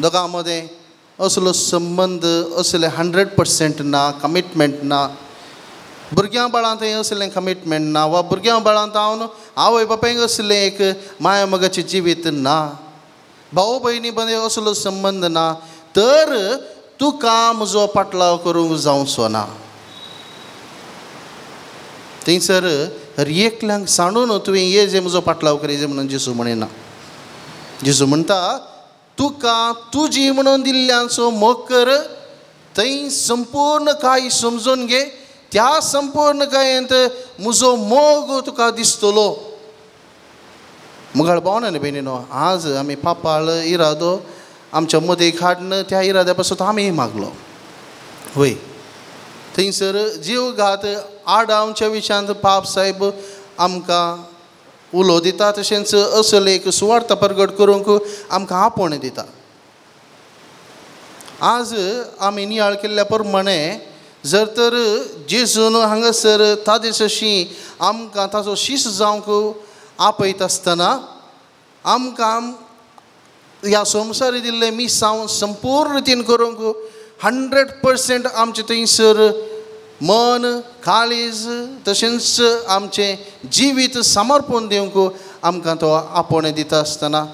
दोगां मदें असलो संबंद असलें 100% ना, कमिटमेंट ना, भुरग्यां बाळांत असलें कमिटमेंट ना वा भुरग्यां बाळांत हांव आवय बापायक असलें एक माया मोगाचें जिवीत ना, भाव भयणी मदें असलो संबंद ना, तर तुका म्हजो पाटलाव करूंक जावचो ना। थंयसर हर एकल्यांक सांडून तुवें ये जे म्हजो पाटलाव करी जे म्हणून जेजू म्हणिना। जेजू म्हणटा तुका तुजी म्हणून दिल्ल्यांचो मोग कर, थंय संपूर्ण काय समजून घे, त्या संपूर्ण कायेंत म्हजो मोग तुका दिसतलो। मुगाळ भावना न्ही भयणीनो, आज आमी पापाळ इरादो आमच्या मदें हाडन त्या इराद्या पासून आमी मागलो वय। थंयसर जीवघात आडावच्या विशयांत पाप साहेब आमकां उलो दिता, तशेंच असले एक सुवार्थ प्रगट करूंक आमकां आपोवणें दिता। आज आमी नियाळ केल्ल्या प्रमाणे जर तर जेजून हांगासर ताजे आमकां ताजो शीस जावंक आपयता आसतना आमकां ह्या संवसारी दिल्लें मिसांव संपूर्ण रितीन करूंक 100% आमचें थंयसर मन काळीज तशेंच आमचें जिवीत समर्पण दिवंक आमकां तो आपोवणें दिता आसतना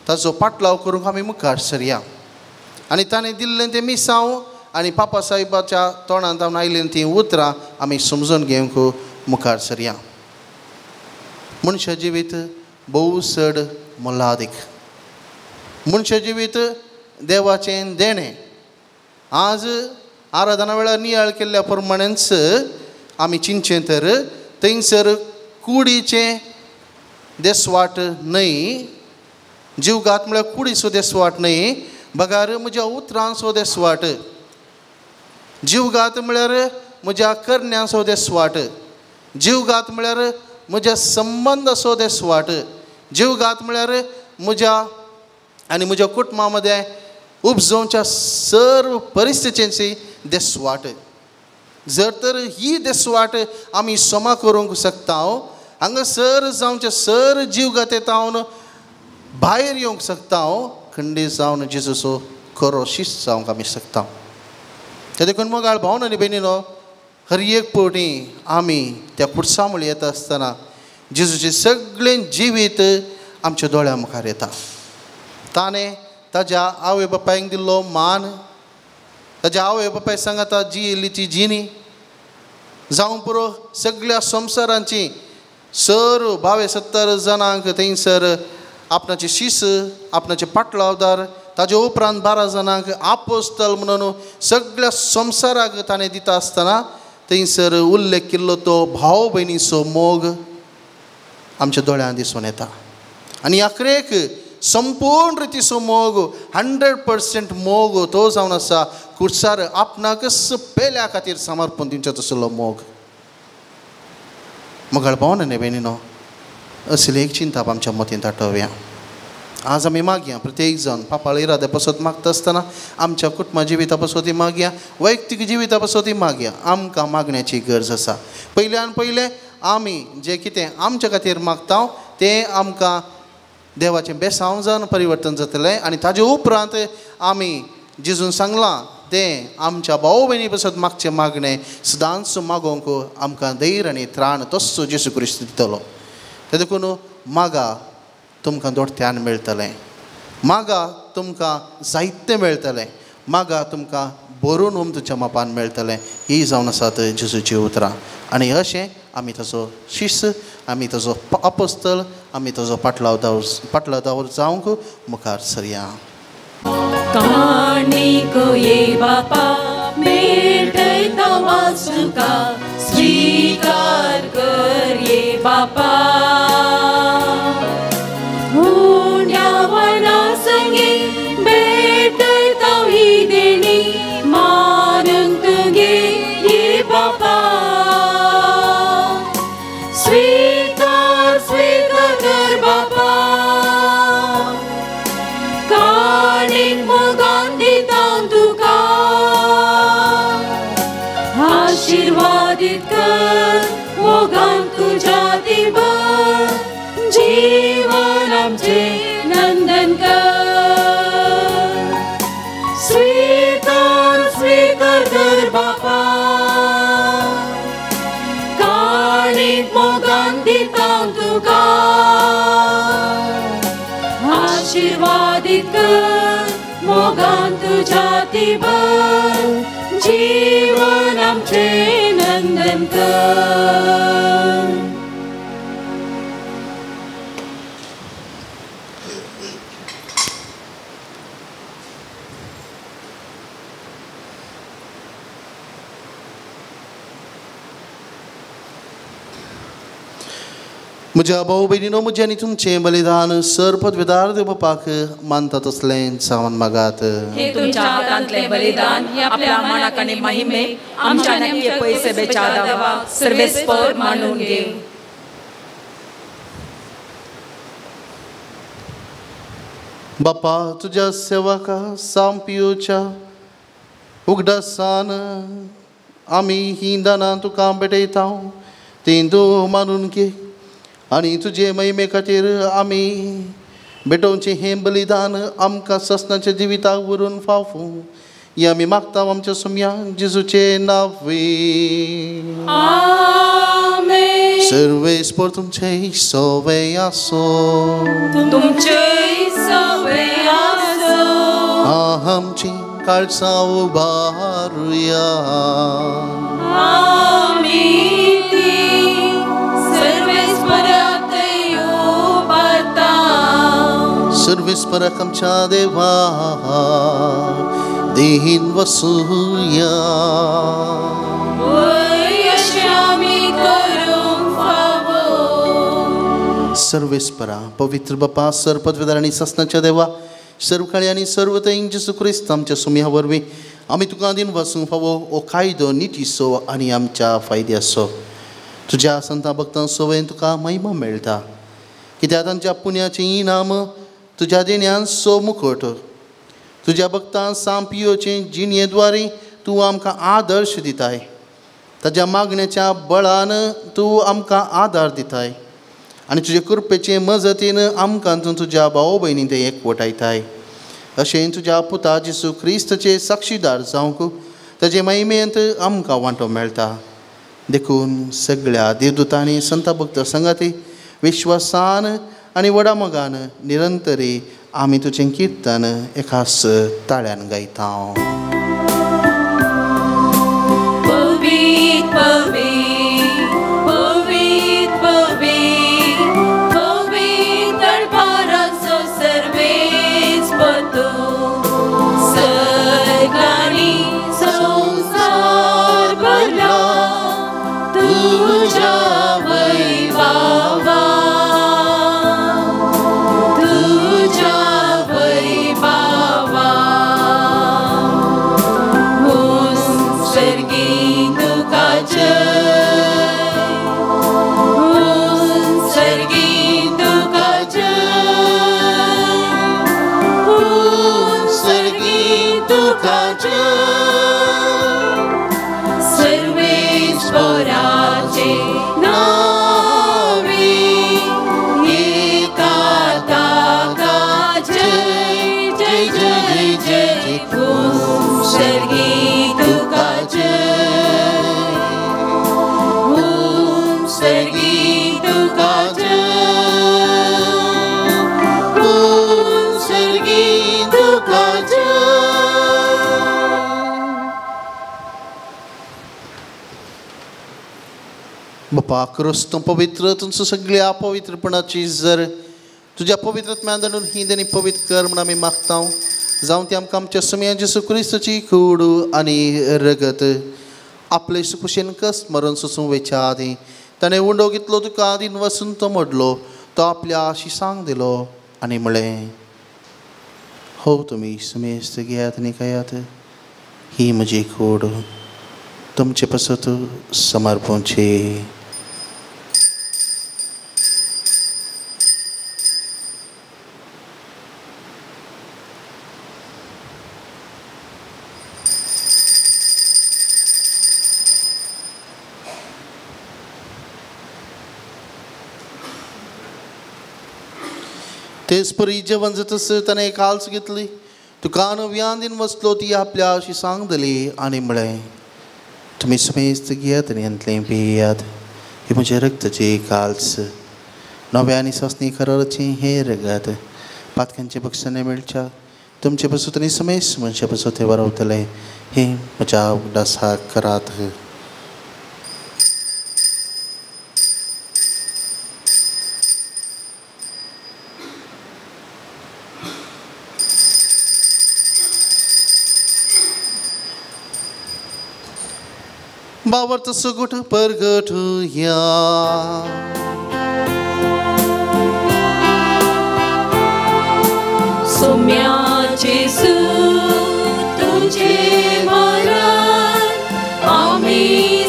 ताचो पाटलाव करूंक आमी मुखार सरया। आनी ताणें दिल्लें तें मिसांव आनी पापा साहेबाच्या तोंडांत आयिल्लीं तीं उतरां आमी समजून घेवंक मुखार सरया। मनशा जिवीत भोव चड मोलादीक, मनशा जिवीत देवाचें देणें। आज आराधना वेळार नियाळ केल्ल्या प्रमाणेच आमी चिंतचें तर थंयसर कुडीचें देसवाट न्हय, जीवघात म्हळ्यार कुडीचो देसवाट न्हय, बगार म्हज्या उतरांचो देसवाट, जीवघात म्हळ्यार म्हज्या करण्यांचो देसवाट, जीवघात म्हळ्यार म्हज्या संबंदाचो देसवाट, जीवघात म्हळ्यार म्हज्या आनी म्हज्या कुटुंबा मदें उपजोवच्या सर्व परिस्थितींची देसवाट. जर तर ही देसवाट आमी समा करूंक शकता, हांगासर जावचे सर जीव गाते तावन भायर येवंक शकता, खंडीत जावन जेजूचो खरो शिस्त जावंक आमी शकता. ते देखून मोगाळ भावन आनी भयणीनो, हर एक पवटी आमी त्या पुरसा मुळे येता आसतना जेजूचें सगळें जिवीत आमच्या दोळ्या मुखार येता. ताणें ताज्या आवय बापायक दिल्लो मान, ताज्या आवय बापाय सांगाता जियेल्ली ती जिणी जावं पुरो, सगळ्या संवसारांची सर 72 जाणांक थंयसर आपणाचे शिस, आपणाचे पाटलावदार, ताजे उपरांत 12 जाणांक आपोस्तल म्हणून सगळ्या संवसाराक ताणें दिता आसतना थंयसर उल्लेख केल्लो तो भाव भयणीचो मोग आमच्या दोळ्यांत दिसून येता. आनी अखरेक संपूर्ण रितीचो मोग, 100% मोग तो जावन आसा कुर्सार आपणाकच पेल्या खातीर समर्पण दिवचो तसलो मोग. मोगाळ भावन आनी भयणीनो, असली एक चिंता आमच्या मतींत आठोवया. आज आमी मागया प्रत्येक जाण पापाळ इराद्या पासत मागता आसतना आमच्या कुटुंबा जिविता पासत मागया, वैयक्तीक जिविता पासत मागया. आमकां मागण्याची गरज आसा. पयल्यान पयलें आमी जें कितें आमच्या खातीर मागता तें आमकां देवाचें बेसांव जावन परिवर्तन जातलें आनी ताजे उपरांत आमी जेजून सांगलां तें आमच्या भाव भयणी पासत मागचें मागणें सदांच मागोवंक आमकां धैर्य आनी त्राण तस्सो जेजू क्रिस्त दितलो. ते देखून मागा, तुमकां दोडत्यान मेळटलें. मागा, तुमकां जायतें मेळटलें. मागा, तुमकां भरून उमतुच्या मापान मेळटलें. ही जावन आसात जेजूची उतरां. आनी अशें आमी ताजो शिस्त, आमी ताजो अपोस्तल, आमी ताजो पाटलावदार जावंक मुखार सरया. काणिको ये बापा भेटयता तुका, स्वीकार कर ये बापा. उण्या वना संगे भेटयता ही देणी मानून तुगे ये बापा. स्वीकार स्वीकार कर बापा, काणीक मोगान दिता तुका, आशीर्वादीत कर मोगान तुज्या दिवर, जीवन आमचें नंदन कर. स्वीकार स्वीकार कर बापा, काणीक मोगान दिता तुका, आशीर्वादीत कर मोगान तुज्या दिवर, जीवन आमचें नंदन कर. म्हज्या भाऊ भयणीनो, म्हजें आनी तुमचें बलिदान सर पदवेदार देव बापाक मानता तसलें जावन मागात. हे तुमच्या हातांतलें बलिदान आपल्या मानाक आनी महिमे आमच्या नक्की पयसे बेचा दावा सर्वेस्पर मानून घेव. बापा, तुज्या सेवका सांपियोच्या उगडासान आमी हीं दानां तुका भेटयता, तीं तूं मानून घे आनी तुजे महिमे खातीर आमी भेटोवचें हें बलिदान आमकां ससनाच्या जिविताक व्हरून फावूं हें आमी मागता आमच्या सुम्या जेजूचें नांव. आमेन. सर्वेस्पर तुमचें सवे आसो, तुमचें सवे आसो. आमची काळसां उबारुया. आमी ती सर्वेस्पराक उबारता. सर्वेस्पराक आमच्या देवा देहीन वसुया. अशें आमी करूंक फावो. सर्वेस्परा पवित्र बापा सर पदवेदार आनी सासणाच्या देवा, सर्वकाळी आनी सर्व थंय जेजू क्रिस्त आमच्या सुम्या वरवीं आमी तुका दिन वसूंक फावो हो कायदो नितीचो आनी आमच्या फायद्याचो. तुज्या संता भक्तां सवयन तुका महिमा मेळटा, कित्याक तांच्या पुण्याचें इनाम तुज्या देण्यान सो मुखट तुज्या भक्तान सांपियोचे जिणयेद्वारे तूं आमकां आदर्श दिताय. ताज्या मागण्याच्या बळान तूं आमकां आदार दिताय आनी तुजे कृपेचे मजतीन आमकां तूं तुज्या भाव भयणी ते एकवटायताय. अशें तुज्या पुता जेसू क्रिस्तचे साक्षीदार जावंक ताजे महिमेंत आमकां वांटो मेळटा. देखून सगळ्या देवदूतांनी संत भक्त संगाती विश्वासान आनी व्हडा मोगान निरंतरी आमी तुजें किर्तन एकाच ताळ्यान गायता. बापा क्रिस्त पवित्र तुमचो सगळ्या पवित्रपणाची जर तुज्या पवित्रत्म्यान धाडून ही देणी पवित्र कर म्हूण आमी मागता. जावं ती आमकां आमच्या सुमया जेसू क्रिस्तची कूड आनी रगत आपले सुकुशेन कस मरण सोसूं वेच्या आदीं ताणें उंडो घेतलो तुका आदीन वसून तो मोडलो तो आपल्या शिसांक दिलो आनी म्हळें, हो तुमी सुमेस्त घेयात आनी खायात, ही म्हजी कूड तुमचे पासत समर्पणची. तेच परी जेवण जातसर ताणें एक आल्स घेतली, तुका नव्यान दिन वसलो ती आपल्या अशी सांग दिली आनी म्हळें, तुमी समेस्त घेयात आनी हांतलें पियात, ही म्हजें रक्ताची काल्स नव्या आनी सासणी कराराचें हें रगत पातक्यांचे बक्षाने मेळच्या तुमचे पासून आनी समेस्त मनशा पासून तें वारवतलें. हें म्हज्या उगडासाक करात. बावर्त सुगुट परगटुया. सोम्या जेसू तुझे मरण आमी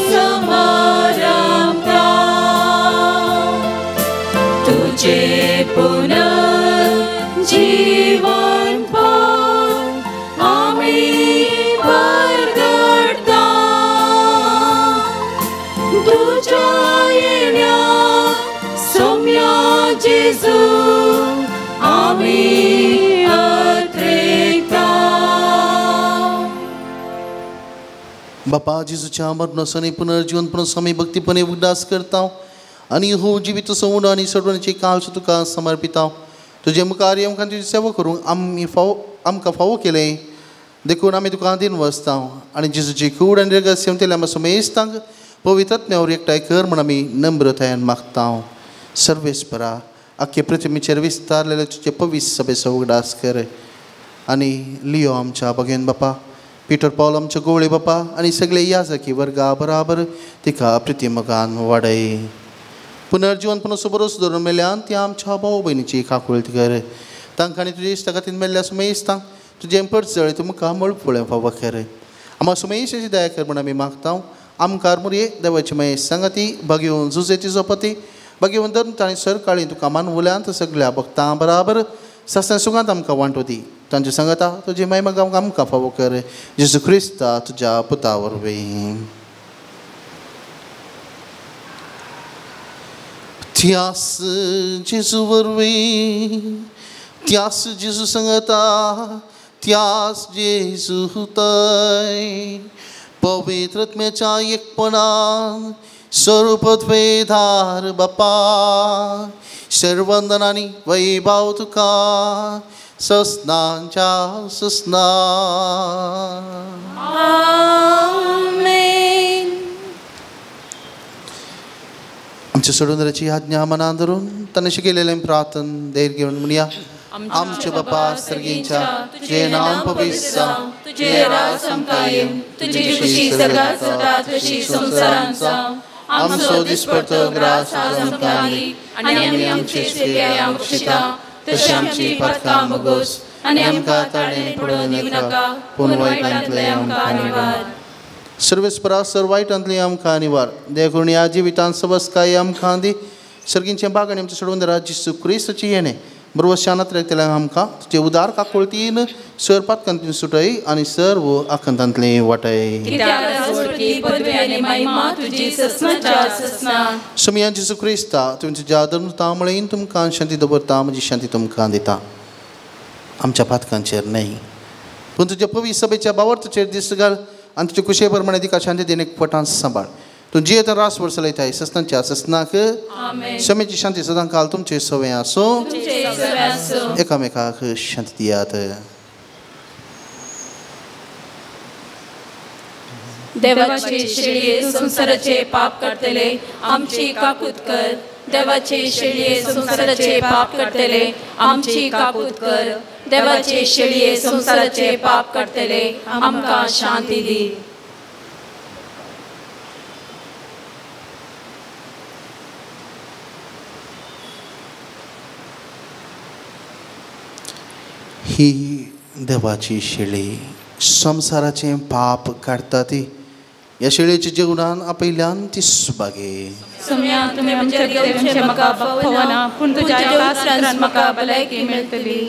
समारंभता, तुझे पुनर्जीवन पण आमी परगटता. तुझ्या येण्या सोम्या जेसू आमी अत्रेकता. बापा जेजूच्या मरणासनी पुनर्जीवन पण आमी भक्तीपणे उगडास करता आनी हो जिवीत संवड आनी सोडवण्याची काळस तुका समर्पिता. तुजे मुखार आमकां तुजी सेवा करूंक आमी फावो आमकां फावो केलें देखून आमी तुका दिन वसता आनी जेजूची कूड आनी रगत सेवतेल्या आमकां समेस्तांक पवित्रत्म्यावर एकठांय कर म्हूण आमी नम्रतायेन मागता. सर्वेस्परा आख्खे पृथ्वीचेर विस्तारलेले तुजे पवित्र सभेचो उगडास कर आनी लियो आमच्या भगेन बापा, पिटर पावल आमच्या गोवळे बापा आनी सगळे याजकी वर्गा बराबर तिका प्रितीमगान वाडय. पुनर्जीवन पुनः बरोस धरून मेल्यान ती आमच्या भाव भयणीची काकुळट कर. तांकां आनी तुजे इश्टा खातीर मेल्ल्या सुमेस्तांक तुजें परजळ तुमकां मळफुळें फावो कर. आमकां सुमेशाची दया कर म्हूण आमी मागता. आमकां मुरये देवाची महेश सांगाती भागेवन जुजेची जोपती भागेवन धरून ताणें सरकाळी तुका मानवल्यांत सगळ्या भक्तां बराबर सासण्या सुखांत आमकां वांटो दी. तांचे सांगता तुजी महिमा आमकां फावो कर जेजू क्रिस्ता तुज्या पुता वरवीं. त्यास जेजू वरवीं, त्यास जेजू सांगता, त्यास जेजू तय पवित्र आत्म्याच्या एकपणान स्वरूपत्वेधार बापा सर्वंदन आनी वैभव तुका ससनांच्या ससना. आमेन. आमच्या सोडूनराची आज्ञा मनान धरून ताणें शिकयलेलें प्रार्थन धैर्य घेवन म्हणया. आमच्या बापा सर्गींच्या तुझे नाम पवित्र जावं, तुझे राज आमकां येवं, तुजी खुशी स्वर्गात जाता तशी संवसारांत जावं. आमचो दिसपडतो ग्रास आज आमकां दी आनी आमी आमचे चुक्या बक्षिता तशी आमची पातकां भोगोस आनी आमकां ताळेन पडोवन दिवं नाका, पूण वायटांतलें आमकां निवार. सर्वेस्परा सर वायटांतलें आमकां निवार. देखून ह्या जिवितांत सबसकाय आमकां दी सर्गींचें बाग आनी आमच्या सोडून जेजू क्रिस्ताची येणें बरोबर शानात रेखतल्या आमकां तुजे उदार काकुळतीन सर पातकांतलीं सुटय आनी सर्व आकांतांतलें वाटय. सोमया जेजू क्रिस्ता तुवें तुज्या धर्मता म्हळें तुमकां शांती दवरता, म्हजी शांती तुमकां दिता. आमच्या पातकांचेर न्हय पूण तुज्या पवित्र सभेच्या बावर्तचेर दिस्त घाल आनी तुजे कुशे प्रमाणे तिका शांती देणे फटान सांबाळ. तूं जियेता रास वर्स चलयताय ससनाच्या ससनाक. समेची शांती सदां काल तुमचे सवय आसूं. एकामेकाक शांती दियात. देवाचे शेळये संवसाराचे पाप करतले आमची काकूत कर. देवाचे शेळये संवसाराचे पाप करतले आमची काकूत कर. देवाचे शेळये संवसाराचे पाप करतले आमकां शांती दी. ही देवाची शेळी संवसाराचें पाप काडटा ती ह्या शेळयेच्या जेवणान आपयल्यान ती सुभागे. सोम्या तुवें म्हज्या देवचें म्हाका फावना, पूण तुज्या एका उतरान म्हाका भलायकी मेळटली.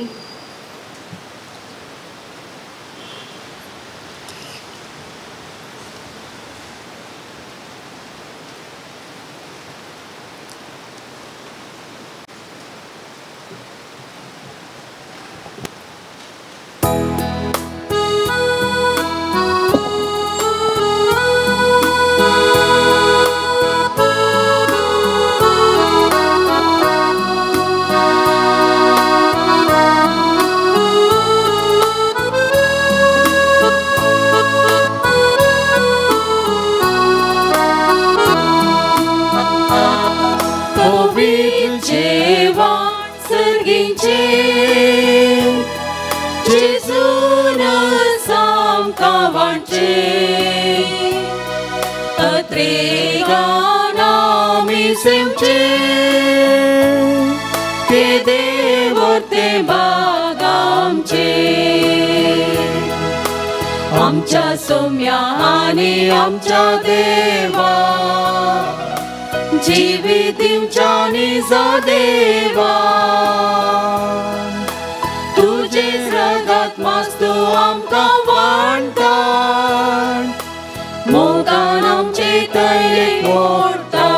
आमच्या सोम्या आनी आमच्या देवा जिवी दिवच्या निजा देवा तुजे रगत मास्तू आमकां वांटा मोगान आमचे तयेक मोडटा.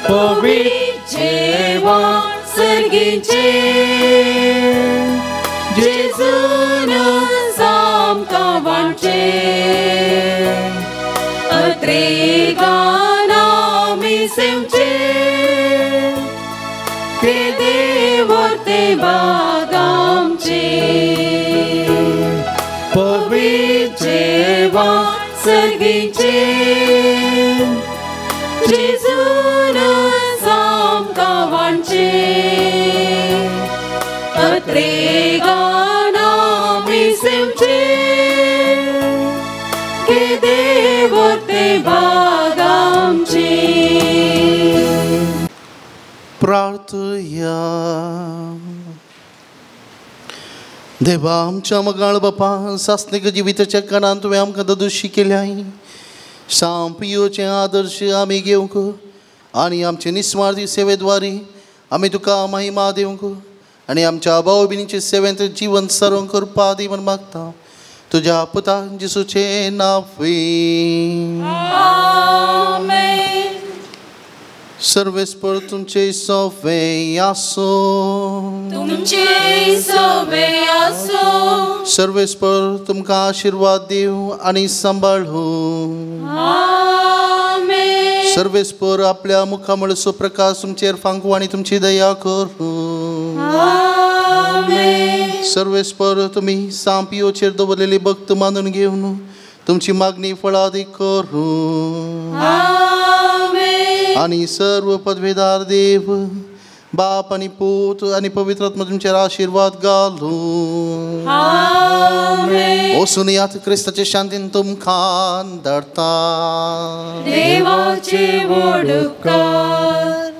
पवित्र जेवण सर्गीचें जेजून आमकां वांटचें अत्रेगान आमी सेवचें ते देवर ते भाग आमचें. पवित्र जेवण सर्गीचें जेजून आमकां वांटचें अत्रेगान आमी सेवचें ते देवर ते भाग आमचें. प्रार्थया. देवा आमच्या मगाळ बापा सासणीक जिविताच्या काळांत तुवें आमकां ददुशी केल्याय. सांपियोचे आदर्श आमी घेवंक आनी आमचे निस्वार्थी सेवेद्वारी आमी तुका महिमा दिवंक आनी आमच्या भाव भयणीचे सेवेंत जिवन सारोवंक करपा दी म्हण मागता तुज्या पुता जेसूचें नांव. आमेन. सर्वेस्पर तुमचे सोवे आसूं. तुमचे सोवे आसूं. सर्वेस्पर तुमकां आशिर्वाद दिवं आनी सांबाळूं. आमेन. सर्वेस्पर आपल्या मुखामळचो प्रकाश तुमचेर फांकूं आनी तुमची दया करूं. आमेन. सर्वेस्पर तुमी सांपियोचेर दवरलेली भक्त मानून घेवन तुमची मागणी फळादीक करूं. आमेन. आनी सर्व पदवेदार देव बाप आनी पूत आनी पवित्र आत्मा तुमचेर आशिर्वाद घालूं. आमेन. वचून क्रिस्ताचे शांतीन तुमकां धाडटा. देवाचे व्हड उपकार.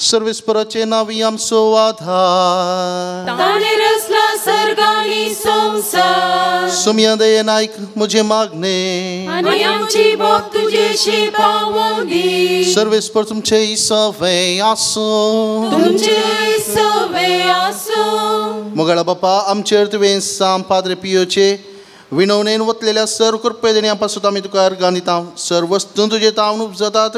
सर्वेस्पराचे नांवी आमचो आधार. ताणें रचला सर्ग आनी संवसार. सुम्या दयेन आयक म्हजें मागणें आनी आमची बोट तुजेशी पावोवं दी. सर्वेस्पर तुमचे सवे आसूं. तुमचे सवे आसूं. मोगाळा बापा आमचेर तुवें सांब पाद्रे पियोचे विणवणेन वतलेल्या सर्व कृपे देण्या पासून आमी तुका अर्गां दिता. सर्व वस्तू तुजे तावन उपजतात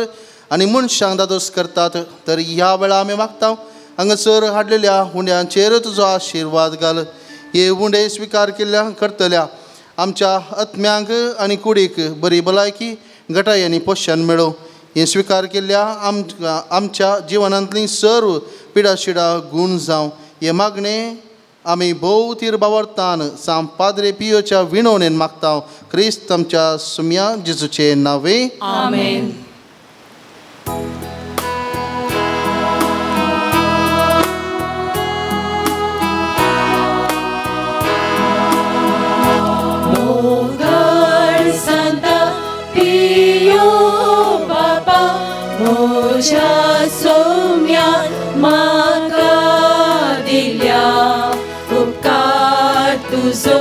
आनी मनशांक दादोस करतात. तर ह्या वेळा आमी मागता हांगासर हाडलेल्या हुंड्यांचेर तुजो आशिर्वाद घाल. हे हुंडे स्विकार केल्ल्या करतल्या आमच्या आत्म्यांक आनी कुडीक बरी भलायकी घटाय आनी पोशण मेळो. हे स्विकार केल्ल्या आमच्या जिवनांतली सर्व पिडाशिडा गूण जावं. हे मागणें आमी भोव तीर बावरतान सांब पाद्रे पियोच्या विणवणेन मागता क्रिस्त आमच्या सुम्या जेजूचे नांवे. आमेन. म्हज्या सोम्यान म्हाका दिल्या उपकार तुजो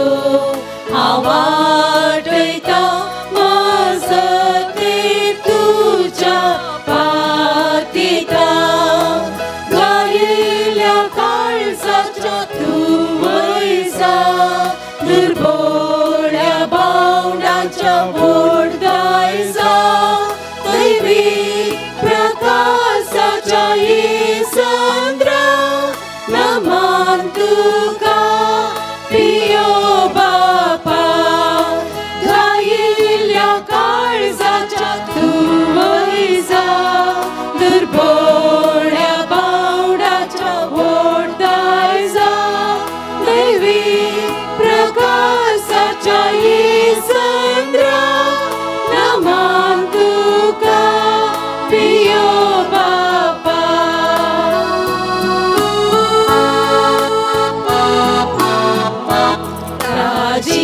हांव आठयतां मजतीर तुज्या पातिता. गायिल्ल्या काळजाच्या तूं वयजा दुर्बोळ्या भावनाच्या व्हड दायजा दैवी प्रकाशाच्या इसंद्रा नमन तुका पियो बापा. गायिल्ल्या काळजाच्या तूं वयजा दुर्बोळ्या भावनाच्या व्हड दायजा दैवी प्रकाशाच्या इसंद्रा नमन तुका पियो बापा.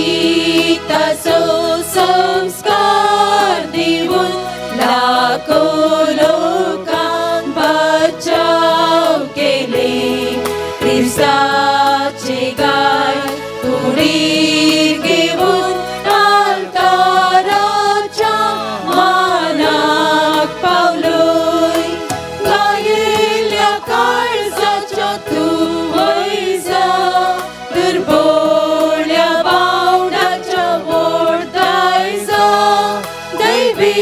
राजिताचो संस्कार दिवन लाखो लोकांक बचाव केले. क्रिस्ताचे गाय कुडीर घेवन आल्ताराच्या मानाक पावलोय. गायिल्ल्या काळजाच्या तूं वयजा दुर्बोळ्या भावनाच्या व्हड दायजा दैवी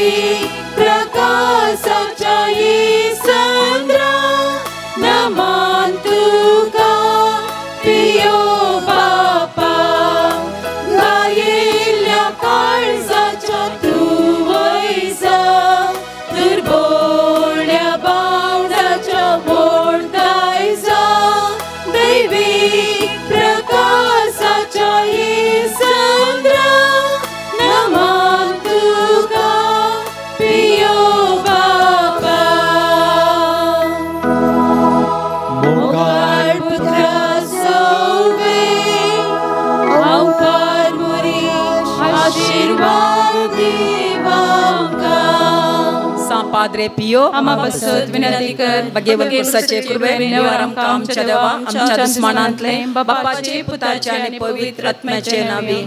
प्रकाशाच्या इसंद्रा नमन तुका पियो बापा. गायिल्ल्या काळजाच्या तूं वयजा दुर्बोळ्या भावनाच्या व्हड दायजा दैवी प्रकाशाच्या इसंद्रा नमन तुका पियो बापा. मोगाळ पुत्रा सोवे हांव परमुरी आशिर्वाद दिवांका. सांब पाद्रे पियो आमा पासत विनंती कर. बगेवर पुरसाचे कृपेन नेवार आमकां आमच्या देवा आमच्या दुस्मानांतले बापाचे पुताचे आनी पवित्र आत्म्याचे नांवी.